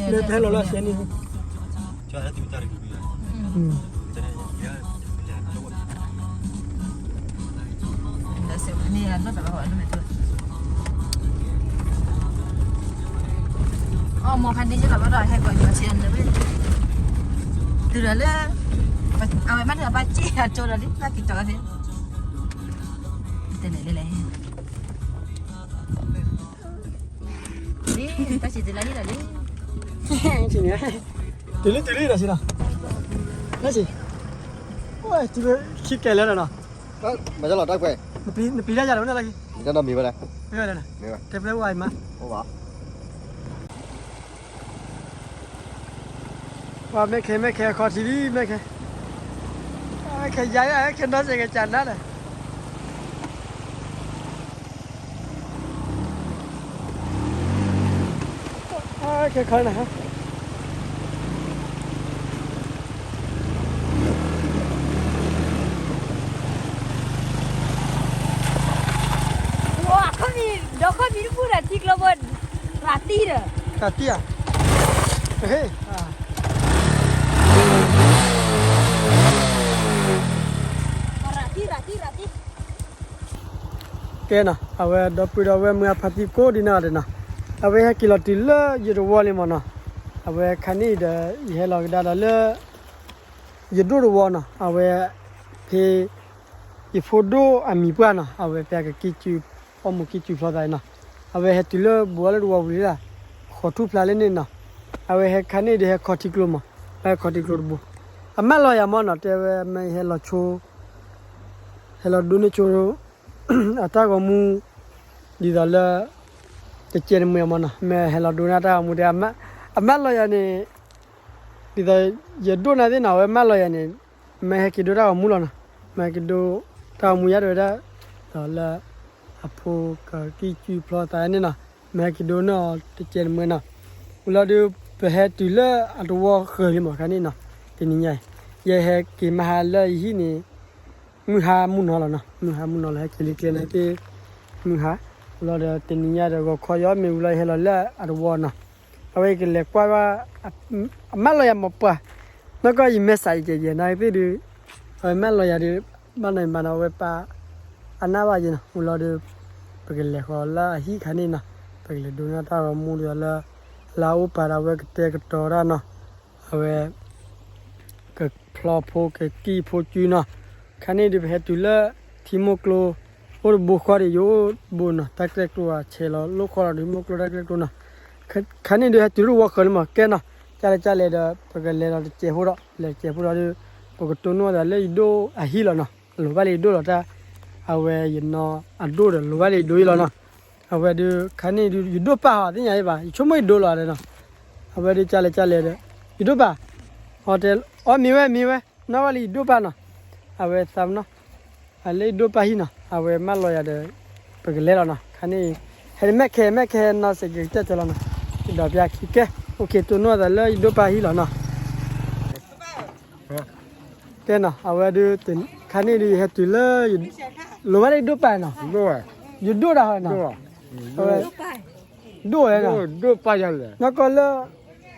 လဲၤဖဲလီၤလၢဆဲန့ၣ်, အီ မ့ၢ်ဖါန့ၣ်လီၤဘၣ်ဒီး ဟဲကိးညီဆဲးန့ၣ်, တုၤဒီးလၢ အဝဲမ့ၢ်တပၢ်စ့ၢ်အကၠိဒီးလံ ဘၣ်က့ၤကၠီသ့, တဲန့ၣ်လၢလဲၣ်, လံ တၢ်စံးတုၤလၢလံဒီးလံ, တုၤလံတုၤလံဒီးစံးလီၤ, တၢ်စံး, အိၣ်တုၤလၢခံကဲလၢာ်လီၤနီၤ, မၤလီၤတၢ်ကွဲး နပျံၤတၢ်ယၤလီၤဝဲန့ၣ်လီၤက့ၤ, တၢ်နီတမံၤဘၣ်လဲၣ်, မ့ၢ်ဘၣ်လဲၣ်, တဲပျဲအိၣ်အံၤမး, အိၣ်ဘၣ်, ပှၤမ့ၢ်ခဲမ့ၢ်ခဲ အခီထံလံ မ့ၢ်ခဲ, ခဲယါ ခဲနီၢ်စ့ၢ်ကီးကနါဒီး ခဲခီနၤ, ဝါ ခီမံၤ ဒီးခီမံၤတဘူၣ်ဒီးထံကျိဘိ, ရၤတံၢ်ဒီး, ရၤတံၢ်ဧါ, ဟ့ၣ်, ရၤတံၢ် ရၤတံၢ် ရၤတံၢ် ကဲနီၤ အဝဲဒီပုၢ်ဒီဝဲၢ်မုၢ်အဖါတံၢ်ကိးဒ်နီၢ်ဂၤဒဲးနီၤ, အဝဲဟဲက့ၤလီၤတုၤလၢယတဝီလံမ့ၢ်နီၤ, အဝဲခါန့ၣ်ဒီး ယဟဲလီၤကဒါဒီးလၢ ယဒိၣ်တဝီနီၤ, အဝဲ ဖဲ ယဖိဒိၣ်အမံၤပှၢ်နီၤ, အဝဲဖဲအကကံၢ်စု ပိာ်မုၣ်ကံၢ်စုဖျီသးနီၤ, အဝဲဟဲတုၤလၢဘူးလၢတဝီပူၤလံလၢ ဃီၤထူၣ်ဖျါလၢန့ၣ်နီၤ, အဝဲဟဲခါန့ၣ်ဒီးဟဲခီထံကျိမး, ဟဲခီထံကျိတဘိ, အမၢလီၤယၤမ့ၢ်နီၤ, တဲဝဲမ့ၢ်ဟဲလီၤဆိ ဟဲလီၤဒိန့ၢ်ဆိ အတၢ်ဂီၤမူ ဒ်သိးလၢ တကဲးတမှဲၤမ့ၢ်နီၤ, မ့ၢ်ဟဲလီၤဒိန့ၢ်တၢ်ဂီၤမူတဲ အမၢလီၤယၤန့ၣ်, ဒ်သိး ယဒိၣ်နၤသ့ၣ်နီၤ, အဝဲမၢလီၤယၤန့ၣ် မ့ၢ်ဟဲက့ၤဒိတၢ်ဂီၤမူလီၤနီၤ, မ့ၢ်ဟဲက့ၤဒိတၢ်ဂီၤမူယါတဲဝဲဒၣ်, ဒီးလၢ အဖိကကံၢ်စုဖျီသးန့ၣ်နီၤ, မ့ၢ်ဟဲက့ၤဒိန့ၢ်အီၤတကဲးတမှဲၤနီၤ, ဝံၤလီၤဒီး ပဟဲတုၤလၢအတဝီဃၢၤလံမး ခါန့ၣ်နီၤ, တနံၤညါအံၤ ယဟဲက့ၤမဟါလၢယဟံၣ်န့ၣ် မုၢ်ဟါမုၢ်နီၤလီၤနီၤ, မုၢ်ဟါမုၢ်နီၤလီၤ ဟဲက့ၤလံကျဲန့ၣ်သ့ၣ် မုၢ်ဟါ, လီၤဒီးတနံၤညါဒီး ဂီၤခီယီမ့ၢ်ဝံၤလီၤ ယဟဲလီၤလၢအတဝီနီၤ, အဝဲကလဲၤကွၢ်ဘၣ်, အမၢလီၤယၤမ့ၢ်ပှၤ, နီၢ်ကီၢ်ယမဲာ်ဆှးယကဲယဲနီၤသ့ၣ်ဒုး, အဝဲမၢလီၤယၤဒီး ဘၣ်နီၤဘၣ်နီၤ အဝဲပၢ် အနၢ်ဘၣ်ယဲနီၤ, ဝံၤလီၤဒီး ပကလဲၤဃီၤလၢအဟံၣ်ခါန့ၣ်နီၤ, ပကလဲၤဒိန့ၢ်တၢ်ဂီၤမူဒီးလၢ လၢအအိၣ်ပာ်ဒီးအဝဲကတဲာ်ကတီၤတၢ်နီၤ, အဝဲ ကဖျီဖိကကံၢ်ဖိစုနီၤ, ခါန့ၣ်ဒီးပဟဲတုၤလၢ ထံမိၢ်ကျိ အိၣ်တဘိဃီဒီး ယအိၣ်တဘိနီၤ, တၢ်ကျဲကျိအဆဲးလီၤလိၣ်ဃီလီၤဒီး ထံမိၢ်ကျိတၢ်ကျဲကျိနီၤ, ခါန့ၣ်ဒီးဟဲတုၤလၢတဝီဃၢၤလံမး ကဲနီၤ, ကၢ်လဲၣ်ကၢ်လဲၣ်ဒီး ပကလဲၤဒီးတစဲးဖိဒီး လဲၤတစဲးဖိဒီးဒီး ပကတိၢ်နီၣ်သးလၢယဒိၣ်အဟံၣ်လီၤနီၤ, လိၤဘၣ်လၢယဒိၣ်လီၤတၢ်, အဝဲယနီၢ်အဒိၣ်ဒီး လိၤဘၣ်လၢယဒိၣ်အံၤလီၤနီၤ, အဝဲဒီး ခါန့ၣ်ဒီး ယဒိၣ်ပၢ်ဟီ သ့ၣ်ညါအံၤဘၣ် ယဆိကမိၣ်ယဒိၣ်လီၤဒီးနီၤ, အဝဲဒီးကၢ်လဲၣ်ကၢ်လဲၣ်ဒီး ယဒိၣ်ပၢ်, အီတဲ အီမ့ၢ်ဝဲမ့ၢ်ဝဲ နီၢ်ဝဲလၢယဒိၣ်ပၢ်နီၤ, အဝဲသးမနီၤ, အလၢယဒိၣ်ပၢ်ဟံၣ်နီၤ, အဝဲမၢလီၤယၤဒီး ပကလဲၤလီၤနီၤ, ခါန့ၣ် ဟဲမဲာ်ခဲမဲာ်ခဲနီၤ စဲးကကတၢၢ်ကၢလီၤနီၤ, ဒီးပျၢ်ခံကဲ, အိၣ်ခ့တိၢ်နီၣ်သးလၢယဒိၣ်ပၢ်ဟံၣ်လီၤနီၤ တဲနီၤ, အဝဲဒုး ခါန့ၣ်ဒုး ယဟဲတုၤလၢ လိၤဘၣ်လၢယဒိၣ်ပၢ်နီၤ, ယဒိၣ်တၢ်ဟီနီၤ, အဝဲ ဒိၣ်ဝဲနီၤ, နီၢ်ကီၢ်လၢ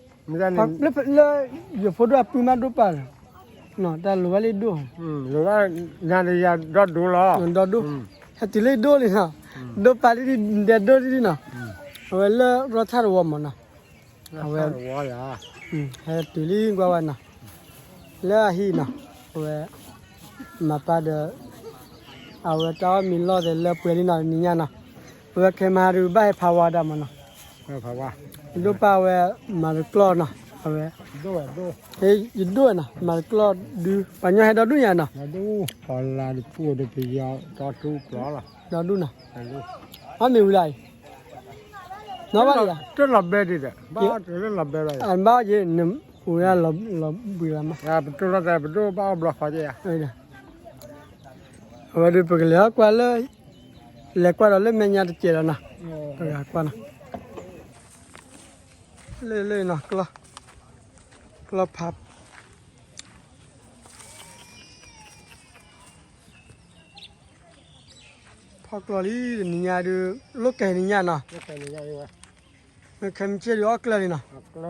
လၢ ယဖိဒိၣ်အပုၢ်မးဒိၣ်ပၢ်လီၤ, တၢ်လိၤဘၣ်လၢယဒိၣ်, ဒီဒိၣ်, ဟဲတုၤလၢယဒိၣ်လံနီၤ, ဒိၣ်ပၢ်လံဒ် ဒဲဒိၣ်လံနီၤ, အဝဲလၢရီၣ်ထၣ်တဝီမးနီၤ, အဝဲ ဟဲတုၤလံကွၢ်ဝဲနီၤ, လၢအဟံၣ်နီၤ, အဝဲ မၤပၢ်ဒီး အဝဲတၢ်အီၣ်မ့ၤလီၢ်သဲးလၢပှဲၤလံနီၤ တနံၤညါနီၤ, အဝဲခဲမဟါဒုးဘၣ်ဟဲဖးဝါဒၣ်မးနီၤ, ယဒိၣ်ပၢ်ဝဲ မၤတကျီၢ်နီၤ, အဝဲ ယဒိၣ်နီၤ မၤတကျီၢ်ဒုး ပှၤညီဟဲဒီဒူၣ်ညါနီၤ, ဒီဒူၣ်နီၤ, အီၣ်မ့ၤဝံၤလၢအံၤ, နီၢ်ဘၣ်လံ, အဘၣ်ယဲၢ် နအိၣ်လီၤဘှံးဘၣ်မး, အဝဲဒုးပကလဲၤကွၢ်လၢ လဲၤကွၢ်ဒီးလၢမဲာ်ညါတစဲးလီၤနီၤ, ပကကွၢ်နီၤ, လၢလၢနီၤ ကျီၢ်, ကျီၢ်ဖး ဖီကျီၢ်လံ တနံၤညါဒုး လိၣ်ကဲနံၤညါနီၤ, ခဲမုၢ်ဆ့ၣ်ဒုးအီၣ်ကျၢၢ်လံနီၤ, ပှၤစံး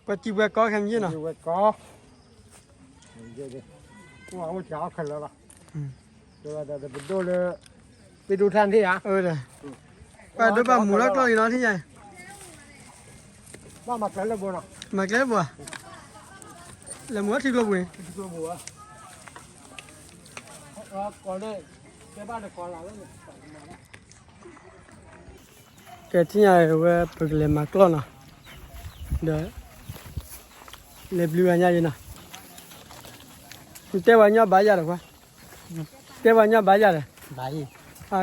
ပှဲၤကီခဲမုၢ်ဆ့ၣ်နီၤ, ပဒိၣ်လၢ ပဒိၣ်ထၣ်န့ၣ်ဧါ, ပှၤဒိၣ်ပာ်မူလၢကျီၢ်လံနီၤ ထံၣ်ညါ, မၤကျဲလၢဘိနီၤ, မၤကျဲလၢဘိဧါ, လဲၤမူထံကျိပူၤန့ၣ် ကဲထံၣ်ညါဝဲ ပကလဲၤမၤကျီၢ်နီၤ, ဒီး လဲၤဘျုးဂၤညါယံၤနီၤ, နတဲဝဲညီဘၣ်ယၤဒီးကွၢ်, တဲပှၤကညီဘၣ်ယၤဒီး,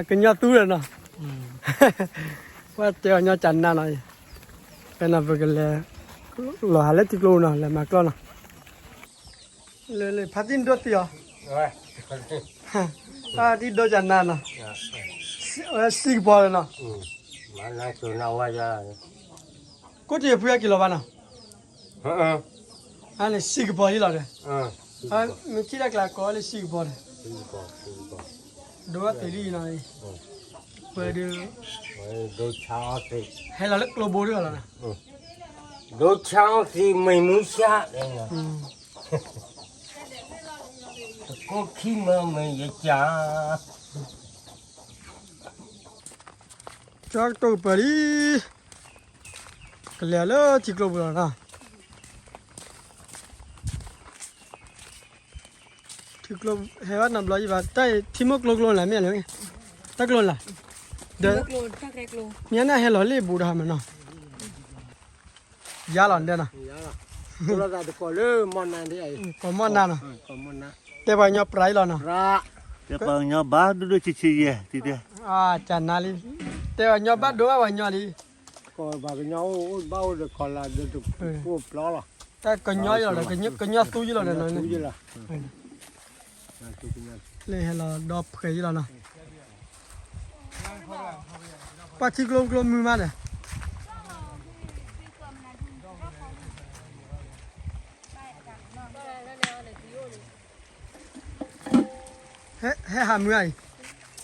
ကညီသူဒီးနီၤ, ပှၤတဲပှၤကညီကနါနီၤ, ဖဲနီၤပကလဲၤ, လီၤဟးလၢထံကျိပူၤနီၤ လဲၤမၤကျီနီၤ, လၢလၢဖါတံၢ်ဒိၣ်တံၢ်အီၤ, ဖါတံၢ်ဒိၣ်ကနါနီၤ, ဝဲစံကပီၤဒီးနီၤ, ကိးတံၢ်ဖုအက့ၤလီၤဘၣ်နီၤ အန့ၣ်စံကပီၤဟံလီၤဒီး, မ့ၢ်ခံတၢ်ကျါကိးလၢစံကပီၤဒီး, ဒိၣ်အီၣ်သံးလံနီၤ, ဝဲဒုး, ဟဲလီၤလၢကျိဘိဒ်အီၤလီၤ, ဒိၣ်ဆါအီၣ်သံးမ့ၢ်မုၢ်ဆါ, တကိးခံမၢမ့ၢ်ယကၢ် ကၠီကတိၢ်ကပၤလံ, ကလဲၤလၢထံကျိပူၤလီၤနီၤ, ထံကျိဟဲဘၣ်နီတဘျီယံၤဘၣ်, တၢ်ထံမိၢ်ကျိကျိနၤမ့ၢ်လဲၣ်, တၢ်ကျိနၤ, ဒီး, မ့ၢ်နဟဲလီၤလံာ်ဘူးဒီးဟးမးနီၤ, ယါလီၤဒဲနီၤ, ကိးမီၢ်နၤနီၤ, တဲပှၤကညီပြးအံၤလီၤနီၤ, တဲပှၤကညီဘၣ်ဒိၣ်ဒိၣ်ဆံးဆံးယဲၢ်, တဲ, ကနါလံ, တဲပှၤကညီဘၣ်ဒိဘၣ်ပှၤကညီလံ, ပှၤကညီအိၣ်ဘၣ်အိၣ်ဒီးကီၤလၤဒီးတပူၤပျီလီၤ, တၢ်ကညီယလီၤဒီး ကညီသူယလီၤဒီးနီၤ, လၢဟဲလီၤဒီဖှဲးယလီၤနီၤ, ပှၤထံကျိကျိမုၢ်မးဒီး ဟဲဟးမုၢ်အံၤ,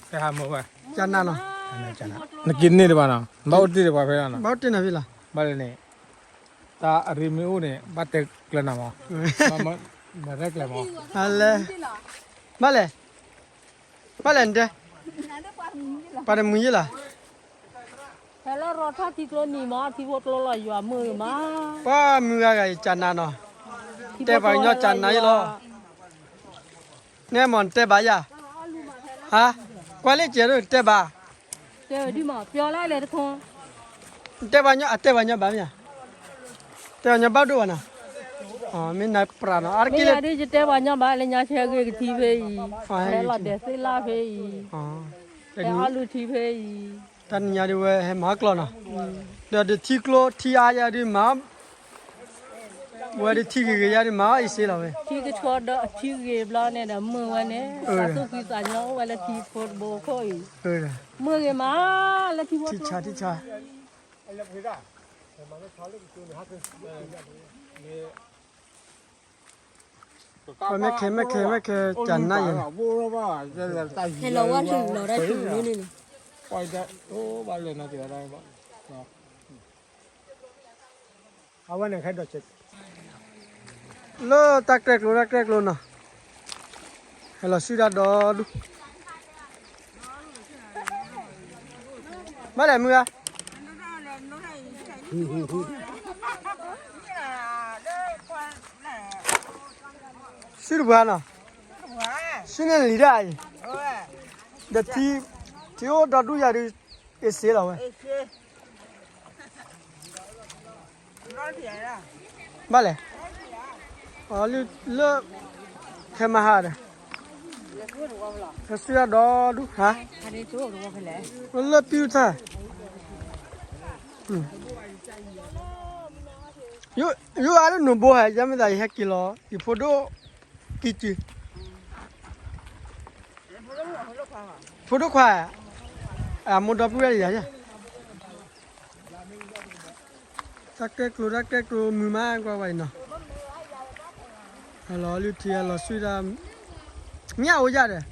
ဟဲဟးမုၢ်ဝဲ, ကနၣ်နီၤ, နက့ၤန့ၢ်တဘၣ်နီၤ, ဘၣ်အိၣ်တ့ၢ်တပှၤဖဲနီၤ, ဘၣ်အိၣ်တ့ၢ်နီၤဖဲလီၤ, ဘၣ်လဲၣ်န့ၣ်, တၢ်အရ့မ့ၢ်အိၣ်န့ၣ် ဘၣ်တဲကျၢၤနၤမး, ဘၣ်ရဲၣ်ကျဲၤမး, ဘၣ်လဲၣ်, ဘၣ်လဲၣ်နတဲ, ပှၤတမုာ်ယ့ၢ်လီၤ ဖဲလၢရီထီၣ်ထံကျိနံၤမး ထံဖိကျိလီၤယွၤမုာ်ဂ့ၤမး, ပှၤမုာ်ဂၤဂၤအံၤကနါနီၤ, တဲပှၤကညီကနါယလီၤ, နဲမ့ၢ်နတဲဘၣ်ယၤ, ဟါ, ကွၢ်လၢကဲၤဒိၣ်တဲဘၣ်, တဲဒ်မး ပျီလၢလဲၤတခီ, တဲပှၤကညီ အတဲပှၤကညီဘၣ်မ့ၢ်ဧါ, တဲပှၤကညီဘၣ်ဒိၣ်ဘၣ်နီၤ, မ့ၢ်နပြးနီၤ အါတက့ၢ်လၢ မ့ၢ်ယၤဒ်ယတဲပှၤကညီဘၣ်လၢညါဆဲဂ့ၤကထံဖဲအံၤ, ဟဲလီၤဒဲးသ့ၣ်လၣ်ဖဲအံၤ, ဟဲအီၣ်လုၢ်ထံဖဲအံၤ, တၢ်နံၤညါဒ်ဝဲဟဲမၤကျီနီၤ, ဒီးဒ်ထံကျိထံအါယၤဒ်မၤ ဝဲဒ်ထံဂ့ၤဂ့ၤယၤဒ်မၤအီၣ်အံၤစ့လီၤဝဲ, ထံကဆှီဒီးထံဂ့ၤဘျီန့ၣ်ဒီးမုာ်ဝဲန့ၣ်, သးသူၣ်ဖှံသးညီအိၣ်ဝဲလၢထံဖိတဘိခိၣ်အံၤ, မုာ်ဂ့ၤမး, လၢထံဖိတဘိခိၣ်, မ့ၢ်ခဲ မ့ၢ်ခဲ မ့ၢ်ခဲ ကနၣ်ယဲ, ဟဲလီၤဝဲလီၤဒၣ်ထံန့ၣ်, အဝဲန့ၣ်ခဲဒီး လၢတၢ်ကြဲၢ်ကျိ တၢ်ကြဲၢ်ကျိနီၤ, ဟဲလီၤဆူဒၣ်ဒီဒူၣ်, ဘၣ်လဲၣ်မုၢ်ဂၤ, ဆူတပှၤနီၤ, ဆူန့ၣ်လံၤဒၣ်အံၤ, ဒီးထံ, ထံအိၣ်ဒီဒူၣ်ယၤဒုး, အ့ၣ်စ့လီၤဝဲ ဘၣ်လဲၣ်, လၢ, ခဲမဟါဒီး, ဟဲဆူဒၣ်ဒီဒူၣ်, လၢပံၢ်ထၢ်, ယိၤအါလၢနူၤဘိဟဲ ယမ့ၢ်သးယဟဲက့ၤလီၤ ယဖိဒိၣ်, ကံၢ်စု, ဖိဒိၣ်ခွါ, အမိၢ်ဒီပုၢ်ဝဲၢ်ယၤ, တၢ်ကြဲၢ်ကျိ တၢ်ကြဲၢ်ကျိမုာ်မးကွၢ်ဝဲအံၤနီၤ, ဟဲလီၤလုၢ်ထံ ဟဲလီၤဆူဒၣ်, ညၣ်အိၣ်ယၤဒီး,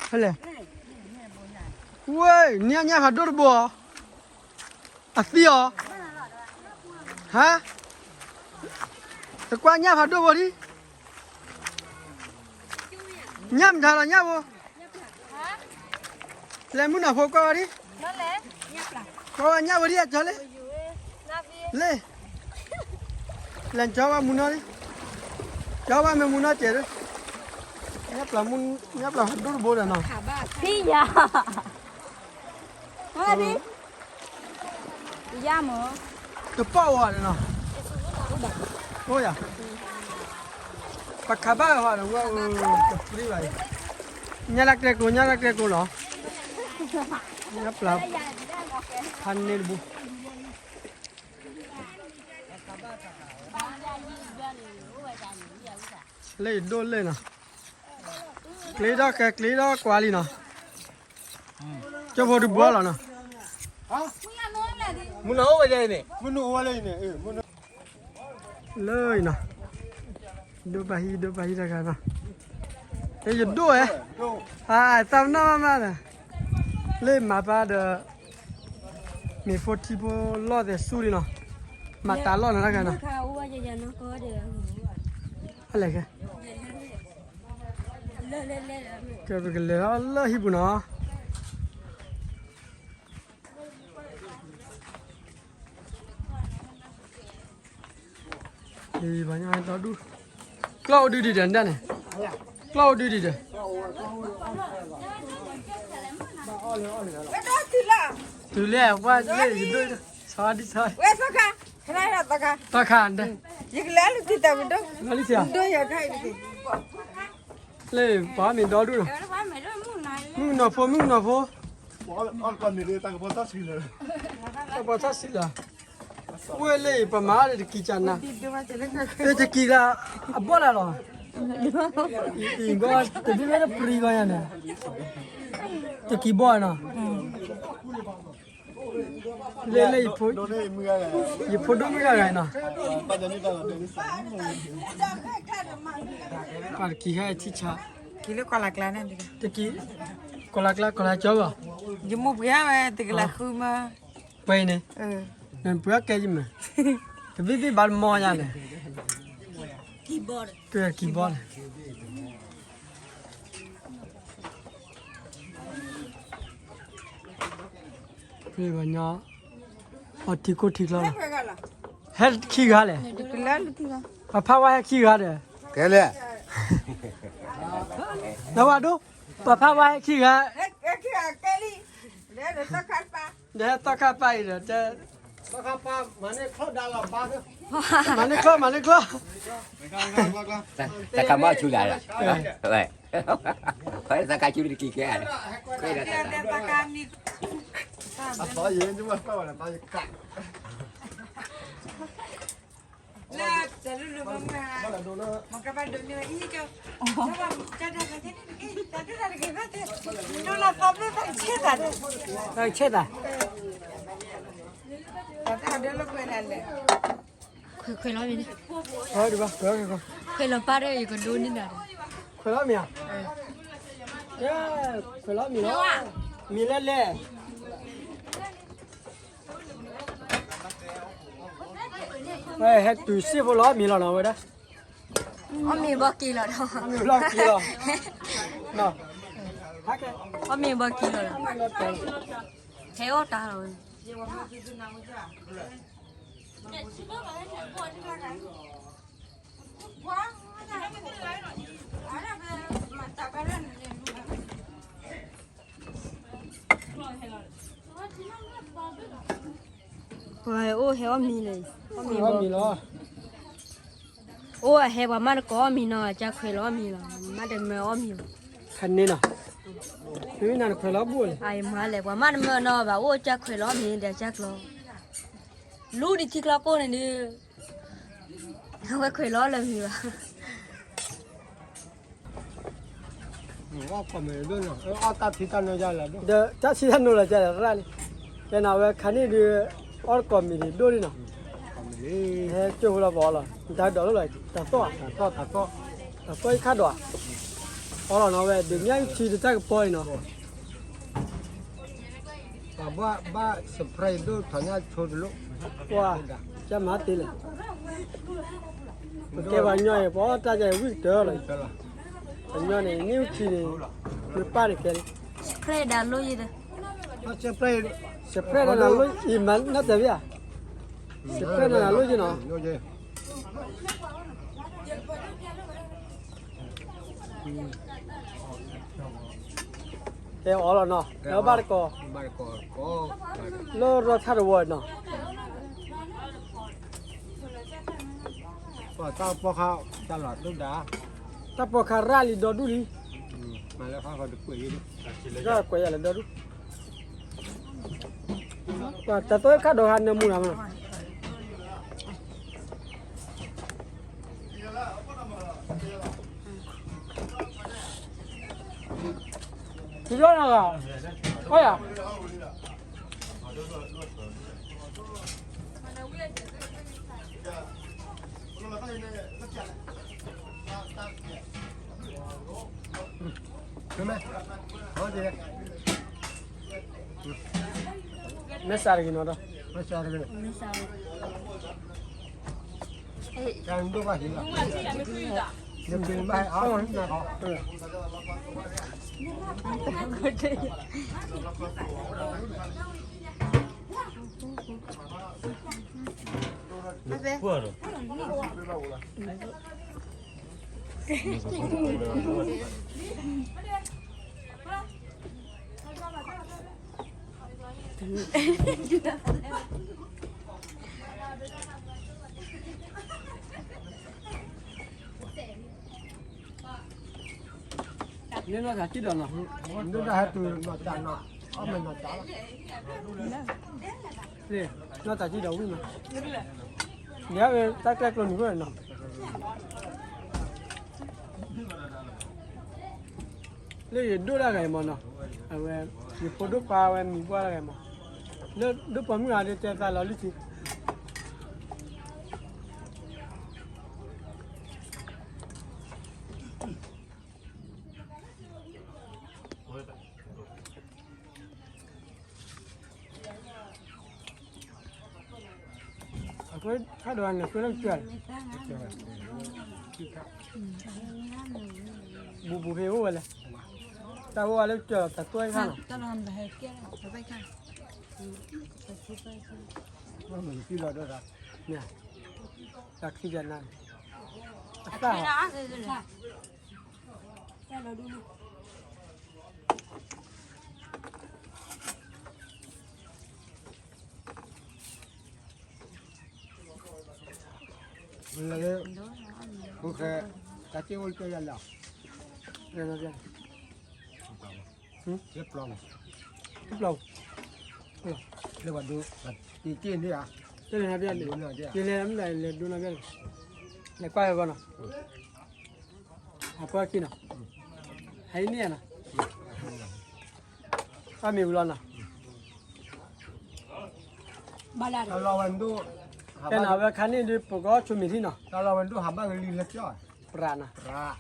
ဟဲလဲၣ်, ဝဲ, နညၣ်ဖးဒိၣ်တဘိအီၤ, အသံအီၤ, ဟါ, တကွၢ်ညၣ်ဖးဒိၣ်ဘိဒံး, ညၣ်မတၤလီၤညၣ်ဘိ, လဲၤမုၢ်နၤဖိကွၢ်ဝဲဒံး, ကွၢ်ဝဲညၣ်ဘိဒံးအကၠီလံ, လံ, လဲၤကၠီဝဲမုၢ်နီၤလံ, ကၠီဝဲမ့ၢ်မုၢ်နီၤကဲးဒၣ်, ညၣ်ပျၢ်မုၢ်, ညၣ်ပျၢ်ဖးဒိၣ်တဘိဒီးနီၤ, သံယၤ ယါမး, တပီၢ်ဝဲနီၤ, အိၣ်ယၤ, ပခးဘၣ်ဟီဒီးဝဲ တပြံဘၣ်အံၤ, ညၣ်လၢကျဲကိး ညၣ်လၢကျဲကိးလီၤ, ညၣ်ပျၢ်, ဖးန့ၢ်တဘိ, လၢယဒိၣ်လၢနီၤ, ကျ့ထီၣ်ကဲကျ့ထီၣ်ကွၢ်လံနီၤ, ကၠိဖိတဘှီလီၤနီၤ, မုၢ်နအိၣ်ဝဲဒၣ်န့ၣ်, မုၢ်နအိၣ်ဝဲလၢန့ၣ်, လၢနီၤ, ဒိၣ်ပာ်ဟံၣ် ဒိၣ်ပာ်ဟံၣ်တဂၤနီၤ, ယဒိၣ်ဝဲ, သးပနီၣ်မးမးဒီး, လၢမၤပၢ်ဒီး, မ့ၢ်ဖိထံဖိလီၢ်သဲးဆူလံနီၤ, မၤတၢ်လီၢ်နီၤတဂၤနီၤ, အလဲၤခဲ, ကဲပကလဲၤလီၤလၢဟံၣ်ပူၤနီၤ. ပှၤညီဟဲဒီဒူၣ်, ကျီၢ်အိၣ်ဒုဒံးဒီးဒၣ်န့ၣ်, ကျီၢ်အိၣ်ဒုဒံးဒီး, တုၤလၢပှၤလၢယဒိၣ်, သီဒံသီ, သီခါ, ယကလဲၤလၢတံၢ်တၢ်မုၢ်ဒိၣ်, လၢပှၤမ့ၢ်ဒီဒူၣ်လီၤ, မုၣ်ကနီၤဖိ မုၣ်ကနီၤဖိ, တၢ်ကပီၤထီၣ်ဆံးလီၤ, ဝဲလၢပမၤတကံၢ်ကနၤ, တကံၢ်လၢ အဘီၣ်လၢလီၤ, တဘျီလၢတပြံဂီၢ်ညါန့ၣ်, တကံၢ်ဘီၣ်နီၤ, လၢလၢ ယဖိဒိၣ်မုၣ်တဂၤနီၤ, ပှၤတကံၢ်ဟဲထံဆါ, ကံၢ်လၢကီၢ်လၢ်ကျါန့ၣ်, တကံၢ်, ကီၢ်လၢ်ကျါ ကီၢ်လၢ်ကၠီဘၣ်, ယမိၢ်ပှ့ၤဝဲတကလးဃုမး, ပှ့ၤန့ၣ်, နပှ့ၤကဲယမ့ၢ်, တဘံၣ်ဘံၣ်ဘၣ်တမီၢ်ညါန့ၣ်, ကဲကံၢ်ဘီၣ်န့ၣ် ဖဲပှၤညီ, အီထံခိၣ်ထံကျီလီၤ, ဟဲခံဂၤလဲၣ်, ပှၤဖးဝါဟဲခံဂၤဒီး, ကဲလဲၣ်, နဝၤဒိၣ်, ပှၤဖးဝါဟဲခံဂၤ, ဒီးဟဲသီခါပၢ်အံၤဒီး, မၤန့ၢ်ချီၣ် မၤန့ၢ်ချီၣ်, တၢ်ခးမီၣ်ဆူလၢ်လီၤ, တၢ်ခးဆူတကံၢ်ကဲ, ဆဲးသး, ခွဲးလီၤမ့ၢ်, ခွဲးလီၤပၢ်ဒီး ယကဒိန့ၢ်နၤဒီး, ခွဲးလီၤမ့ၢ်ဧါ, ခွဲးလီၤမ့ၢ်လီၤ, မ့ၢ်လဲၣ်လဲၣ် ဝဲဟဲတုၤစ့ၢ်ဖိလီၤမ့ၢ်လီၤနီၤဝဲဒၣ်, အီၣ်မ့ၤဘီက့ၤလီၤဒီး, အီၣ်မ့ၤဘီက့ၤလီၤ, အီၣ်မ့ၤဘီက့ၤလီၤဒီး, ဟဲအီၣ်တၢ်လီၤဝဲ. ပှၤဟဲအိၣ်ဟဲအီၣ်မ့ၤန့ၣ်, အီၣ်မ့ၤလီၤ, အိၣ်အဟဲပှၤမးတကိးအီၣ်မ့ၤနီၤ, ကၢ်ခွဲးလီၤအီၣ်မ့ၤလီၤ, မးတမၢအီၣ်မ့ၤလီၤ, ခါန့ၣ်နီၤ, မ့ၢ်နၤတခွဲးလီၤဘူၣ်လဲၣ်, အမၤလဲၣ် ပှၤမးတမၢနီၤဘၣ် အိၣ်ကၢ်ခွဲးလီၤအီၣ်မ့ၤဒီးကၢ်ကျီ, လူဒံးထံကျီကိၢ်န့ၣ်ဒီး အဝဲခွဲးလီၤလၢမ့ၤဘၣ်. အီၣ်ကိးမ့ၤဒိၣ်နီၤ, အီၣ်တၢ်ထံတၢ်နိယါလၢ, ဒီးတၢ်ထံတၢ်နိလၢကလဲၣ်ရၣ်လံ, ကဲနီၤ အဝဲခါန့ၣ်ဒုး, အီၣ်ကိးမ့ၤဒံးဒိၣ်လံနီၤ, ဟဲကၠိဖိလီၤပအီလီၤ, တၢ်ဒိးလိၣ်လီၤ, တၢ်သီၣ်, တၢ်သီၣ်ယခါဒိး, အီလီၤနီၤဝဲ ဒုးမၠၣ်ထံတၢ်ကပီၤအံၤနီၤ ပှၤဘၣ် surprise ဒိၣ်ထီၣ်ညါဆိတလိၣ်, ပှၤ, ကမၤတ့ၢ်လဲၣ်, ပကဲပှၤကညီအံၤ ပအီၣ်တၢ်ယၤဝံၣ်ကတၢၢ်လီၤ, ပှၤကညီန့ၣ် န့ၢ်ထံန့ၣ်, မ့ၢ်ပၢ်န့ၣ်ကဲလံ, surprise ဒၣ်လိၣ်ယဲ, surprise ဒၣ်လိၣ် ယမၤနီၢ်တဲဘၣ်ဧါ, surprise ဒၣ်လိၣ်ယဲနီၤ. တဲအီၤလီၤနီၤ, လၢဘၣ်တကိး, လၢရီၢ်ထၣ်တဝီနီၤ, ပှၤတၢ်ပီၢ်ခါ, တၢ်လီၤဒိၣ်ဒါ တၢ်ပိာ်ခါရၣ်လံဒီဒူၣ်လံ, ကွဲးယၤလၢဒီဒူၣ်, တၢ်သိၣ်ခါဒီးဟးနၢမူလၢ်မး, ထံလီၤနဂၤ, အိၣ်ယၤ မ့ၢ်စးတဂ့ၤနီၤဒီး, တၢ်ဒိၣ်ဘၣ်ဟံးလီၤ, ယပ့ၤဘၣ်ဟဲအီၣ်, လၢနီၢ်သးကံၢ်ဒီးနီၤ, ဒိၣ်တၢ်ဟဲတုၤနီၢ်သးနီၤ, အီၣ်မ့ၤနီၤသးလီၤ, နီၢ်သးကံၢ်ဒီးဝံၣ်နီၤ, ယဝဲတၢ်ကျဲကျိနုာ်ဃိနီၤ, လၢယဒိၣ်ဒၣ်ဂၤအံၤမးနီၤ, အဝဲ, ယဖိဒိၣ်ခွါဝဲမံၤပှၢ်ဒၣ်ဂၤအံၤမး, လၢဒိၣ်ပိာ်မုၣ်ဂၤဒ်တဲသးလီၤလံက့ၤ အဃိ, ခါဒီးနကွဲလၢကစၢ်, ဘူးဘူးဖဲအိၣ်ဝဲလဲၣ်, တၢ်အိၣ်ဝဲလၢကစၢ်တၢ်တွဲခါနီၤ, တၢ်ခံကနၤန့ၣ်, အသၣ်, လၢ, ဃုခဲ, တၢ်က့ၢ်အိၣ်ကဲယၤလီၤ, လၢပျီ, လၢပျီ, လၢပျီ, တ့ၢ်တ့ၢ်န့ၣ်ဧါ, တ့ၢ်န့ၣ်ဟဲပျီန့ၣ်, ယလဲၤမနုၤလဲၤဒိနီၢ်ပျီန့ၣ်, လဲၤကွၢ်ဝဲဂီၢ်နီၤ, အပှၤခံနီၤ, ဟဲအံၤန့ၣ်နီၤ, အမ့ၢ်ဝံၤလီၤနီၤ, တၢ်လီၤဝဲဒိၣ်, ကဲနီၤ အဝဲခါန့ၣ်ဒုး ပကအီၣ်ဆိမ့ၤထံနီၤ, တၢ်လီၤဝဲဒိၣ်ဟးဘၣ်ကလံၤလၢကၠီ, ပြးနီၤ,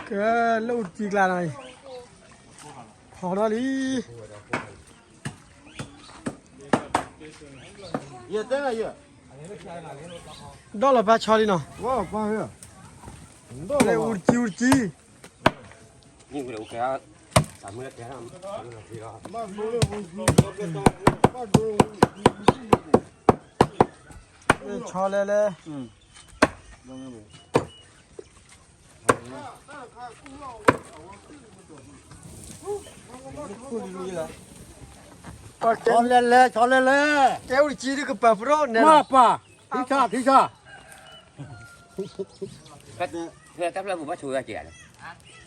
ကဲလၢအူတကံကျါနီၤ, ထီထီၣ်လံ, ဒီၣ်လီၤပၢ်ဆီလံနီၤ, လၢအူတကံအူတကံ ဆီလဲၣ်လဲၣ်, ဆီလဲၣ်လဲၣ်, ဆီလဲၣ်လဲၣ်, ကဲအူတကံဒုးကပၤပရီၣ်နဲလီၤ, မ့ၢ်ပၢ်, ထံဆါ, ထံဆါ ဖဲတၢ်ဖျၢၣ်ပူၤဘၣ်ဆိဝဲက့ၤလဲၣ်,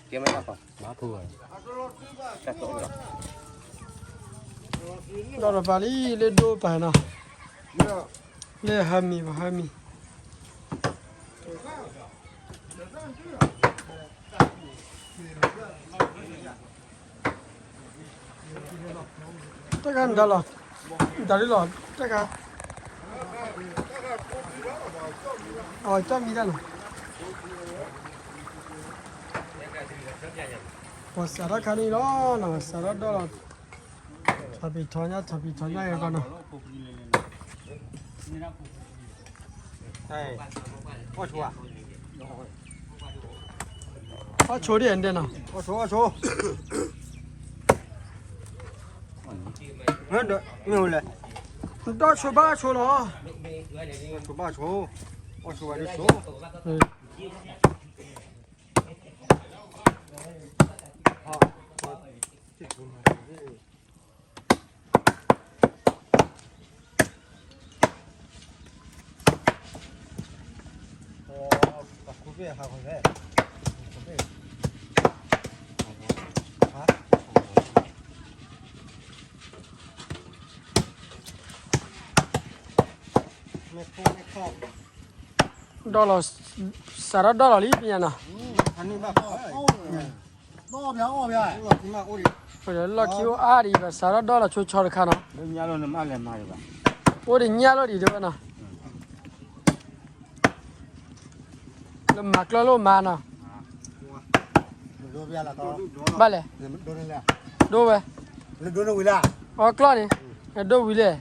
ကဲမ့ၢ်တၢ်ကီ, တၢ်ကီလီၤ, ဒီးပၢ်လံ လၢဒိၣ်ပၢ်နီၤ, လၢဟါမံၤ ပဟါမံၤ, တၢ်ခါနတၢ်လီၤ, နတၢ်လီၤ, တၢ်ခါ, အကၠီၣ်မံတၢ်လီၤ, ပှၤစးထီၣ်ခါန့ၣ်လီၤ, စးထီၣ်ဒီးလီၤ, ထီၣ်ဖံးထီၣ်ညၣ် ထီၣ်ဖံးထီၣ်ညၣ်က့ၤကီနီၤ အီၣ်ဆိဒ်အံၤဒဲးနီၤ, အီၣ်ဆိ အီၣ်ဆိ, မ့ၢ်လဲၣ်, နဒီၣ်ဆိဘၣ်ဆိလီၤ, ဆိဘၣ်ဆိ, အီၣ်ဆိဝဲဒ်ဆိ အ ဒီလီၤ, စးထီၣ်ဒီလီၤလံ ပညါနီၤ, လီၢ်ခံအိၣ်အါဒံးဘၣ် စးထီၣ်ဒီလီၤဆိဆီတခါနီၤ, အိၣ်ဒံးညၣ်လီၤဒံးတဲဝဲနီၤ, လၢမၤကျီၢ်လိၣ်မၤနီၤ, ဘၣ်လဲၣ်, ဒိဝဲ, အီကျီၢ်န့ၣ်, ဒိဝံၤလဲၣ်,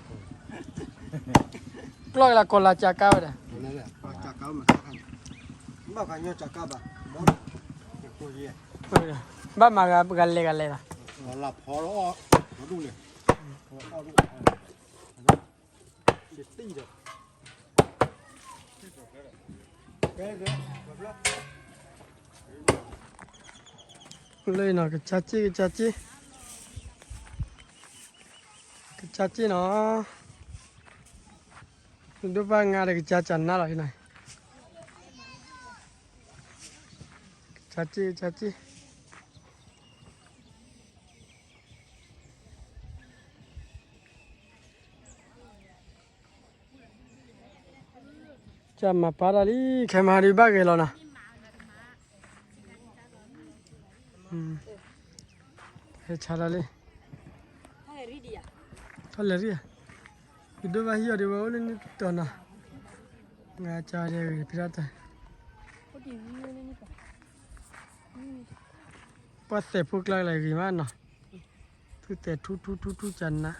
ကျီၢ်ကလၢကိးလၢကၠးကါဝဲဒၣ်, ဘၣ်မၤဂၤလံၤဂၤလဲၤဘၣ် လၢနီၤ ကစၢ်စ့ၣ် ကစၢ်စ့ၣ်, ကစၢ်စ့ၣ်နီၤ, ဒိၣ်ဘၣ်ငါဒီးကစၢ်စၢ်နါလီၤနီၤ, ကစၢ်စ့ၣ် ကစၢ်စ့ၣ်. ကမၤပာ်တၢ်လံ ခဲမဟါဒုး ဘၣ်ဂဲၤလီၤနီၤ, ဟဲဆါတၢ်လံ, ထီၣ်လဲၤရံၣ်ဧါ, ယဒိၣ်ဘၣ်ဟံၣ်အီၤဒုး ဝဲအိၣ်လၢနတတီၤနီၤ, ငါကၢ်ဒဲးဂ့ၤဖံးတၢ်တၢ်, ပှၢ်သဲးဖိကျါကလဲၤဂ့ၤမးနီၤ, ထူၣ်သဲးထူထူထူထူကနး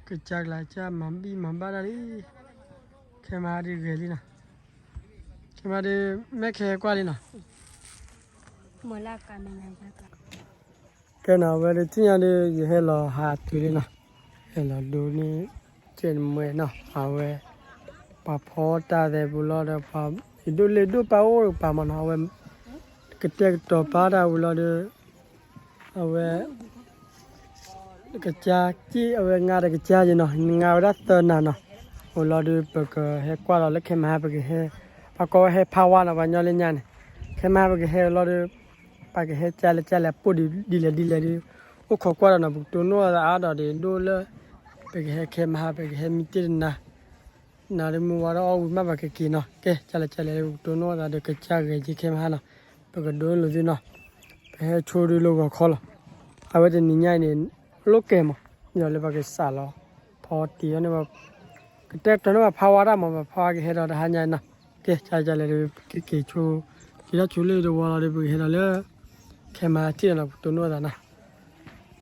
ကစၢ်ကျါကစၢ်မၤဘံၣ်မၤဘၣ်တၢ်လံ, ခဲမဟါဒုးဂဲၤလံနီၤ, ခဲမဟါဒုး မ့ၢ်ခဲကွၢ်လံနီၤ, ကဲနီၤ အဝဲဒုးထံၣ်ညါဒုး ယဟဲလီၤဟးတုၤလံနီၤ, ဟဲလီၤဒိးန့ၢ် ကဲနမွဲနီၤ, အဝဲ ပှၤဖီတၢ်သဲးပူၤလီၤဒီး ပှၤယဒိၣ်လၢဒိၣ်ပာ်အိၣ်ပာ်မးနီၤ, အဝဲ ကတဲာ်ကတီၤပာ်တၢ်ဝံၤလီၤဒီး အဝဲ ကစၢ်စ့ၣ် အဝဲငါဒီးကစၢ်ယဲနီၤ, ငါဝဲဒၣ်သၢနၤနီၤ, အိၣ်လီၤဒုး ပကဟဲကွၢ်လီၤလၢခဲမဟါ ပကဟဲ ပှၤကိးဝဲဟဲဖးဝါနီၤ ပှၤညီလၢညါန့ၣ်, ခဲမဟါပကဟဲလီၤဒီး ပကဟဲကၢ်လဲၣ်ကၢ်လဲၣ် ပိၢ်ဒ်လဲၣ်ဒ်လဲၣ်ဒီး အိၣ်ခိးကွၢ်ဒီးနီၤ, ပကတိၢ်နီၣ်အသးအါဒီးဒ်ဒိၣ်လၢ ပကဟဲခဲမဟါ ပကဟဲမံတ့ၢ်တနၤ နၤဒီးမုၢ်ဝါဒီးအီၣ်ဝံၤမး ပှၤကက့ၤနီၤ, ကဲ ကၢ်လဲၣ်ကၢ်လဲၣ် ပကတိၢ်နီၣ်အသးဒီးကစၢ်ဂဲၤက့ၤခဲမဟါနီၤ, ပကဒိးန့ၢ်လိာ်သုနီၤ, ပဟဲဆိဒုးလၢဂီၤခီလီၤ, အဝဲတနံၤညါအံၤန့ၣ် လိၣ်ကဲမး, ဒီးလၢပှၤကစးလီၤ ဖီတံၢ်အီၤန့ၣ် ကတဲာ်ကတီၤန့ၢ်ပှၤဖးဝါတၢ်မး, ပှၤဖးဝါကဟဲဒီးတဟါညါနီၤ, ကဲ ကၢ်လဲၣ်ကၢ်လဲၣ်ဒီး ပကက့ၤဆိ က့ၤထီၣ်ဆိလၢတဝီလီၤဒီး ပကဟဲဒီးလၢ ခဲမဟါထံၣ်ဒီးနီၤ, ပကတိၢ်နီၣ်အသးနီၤ.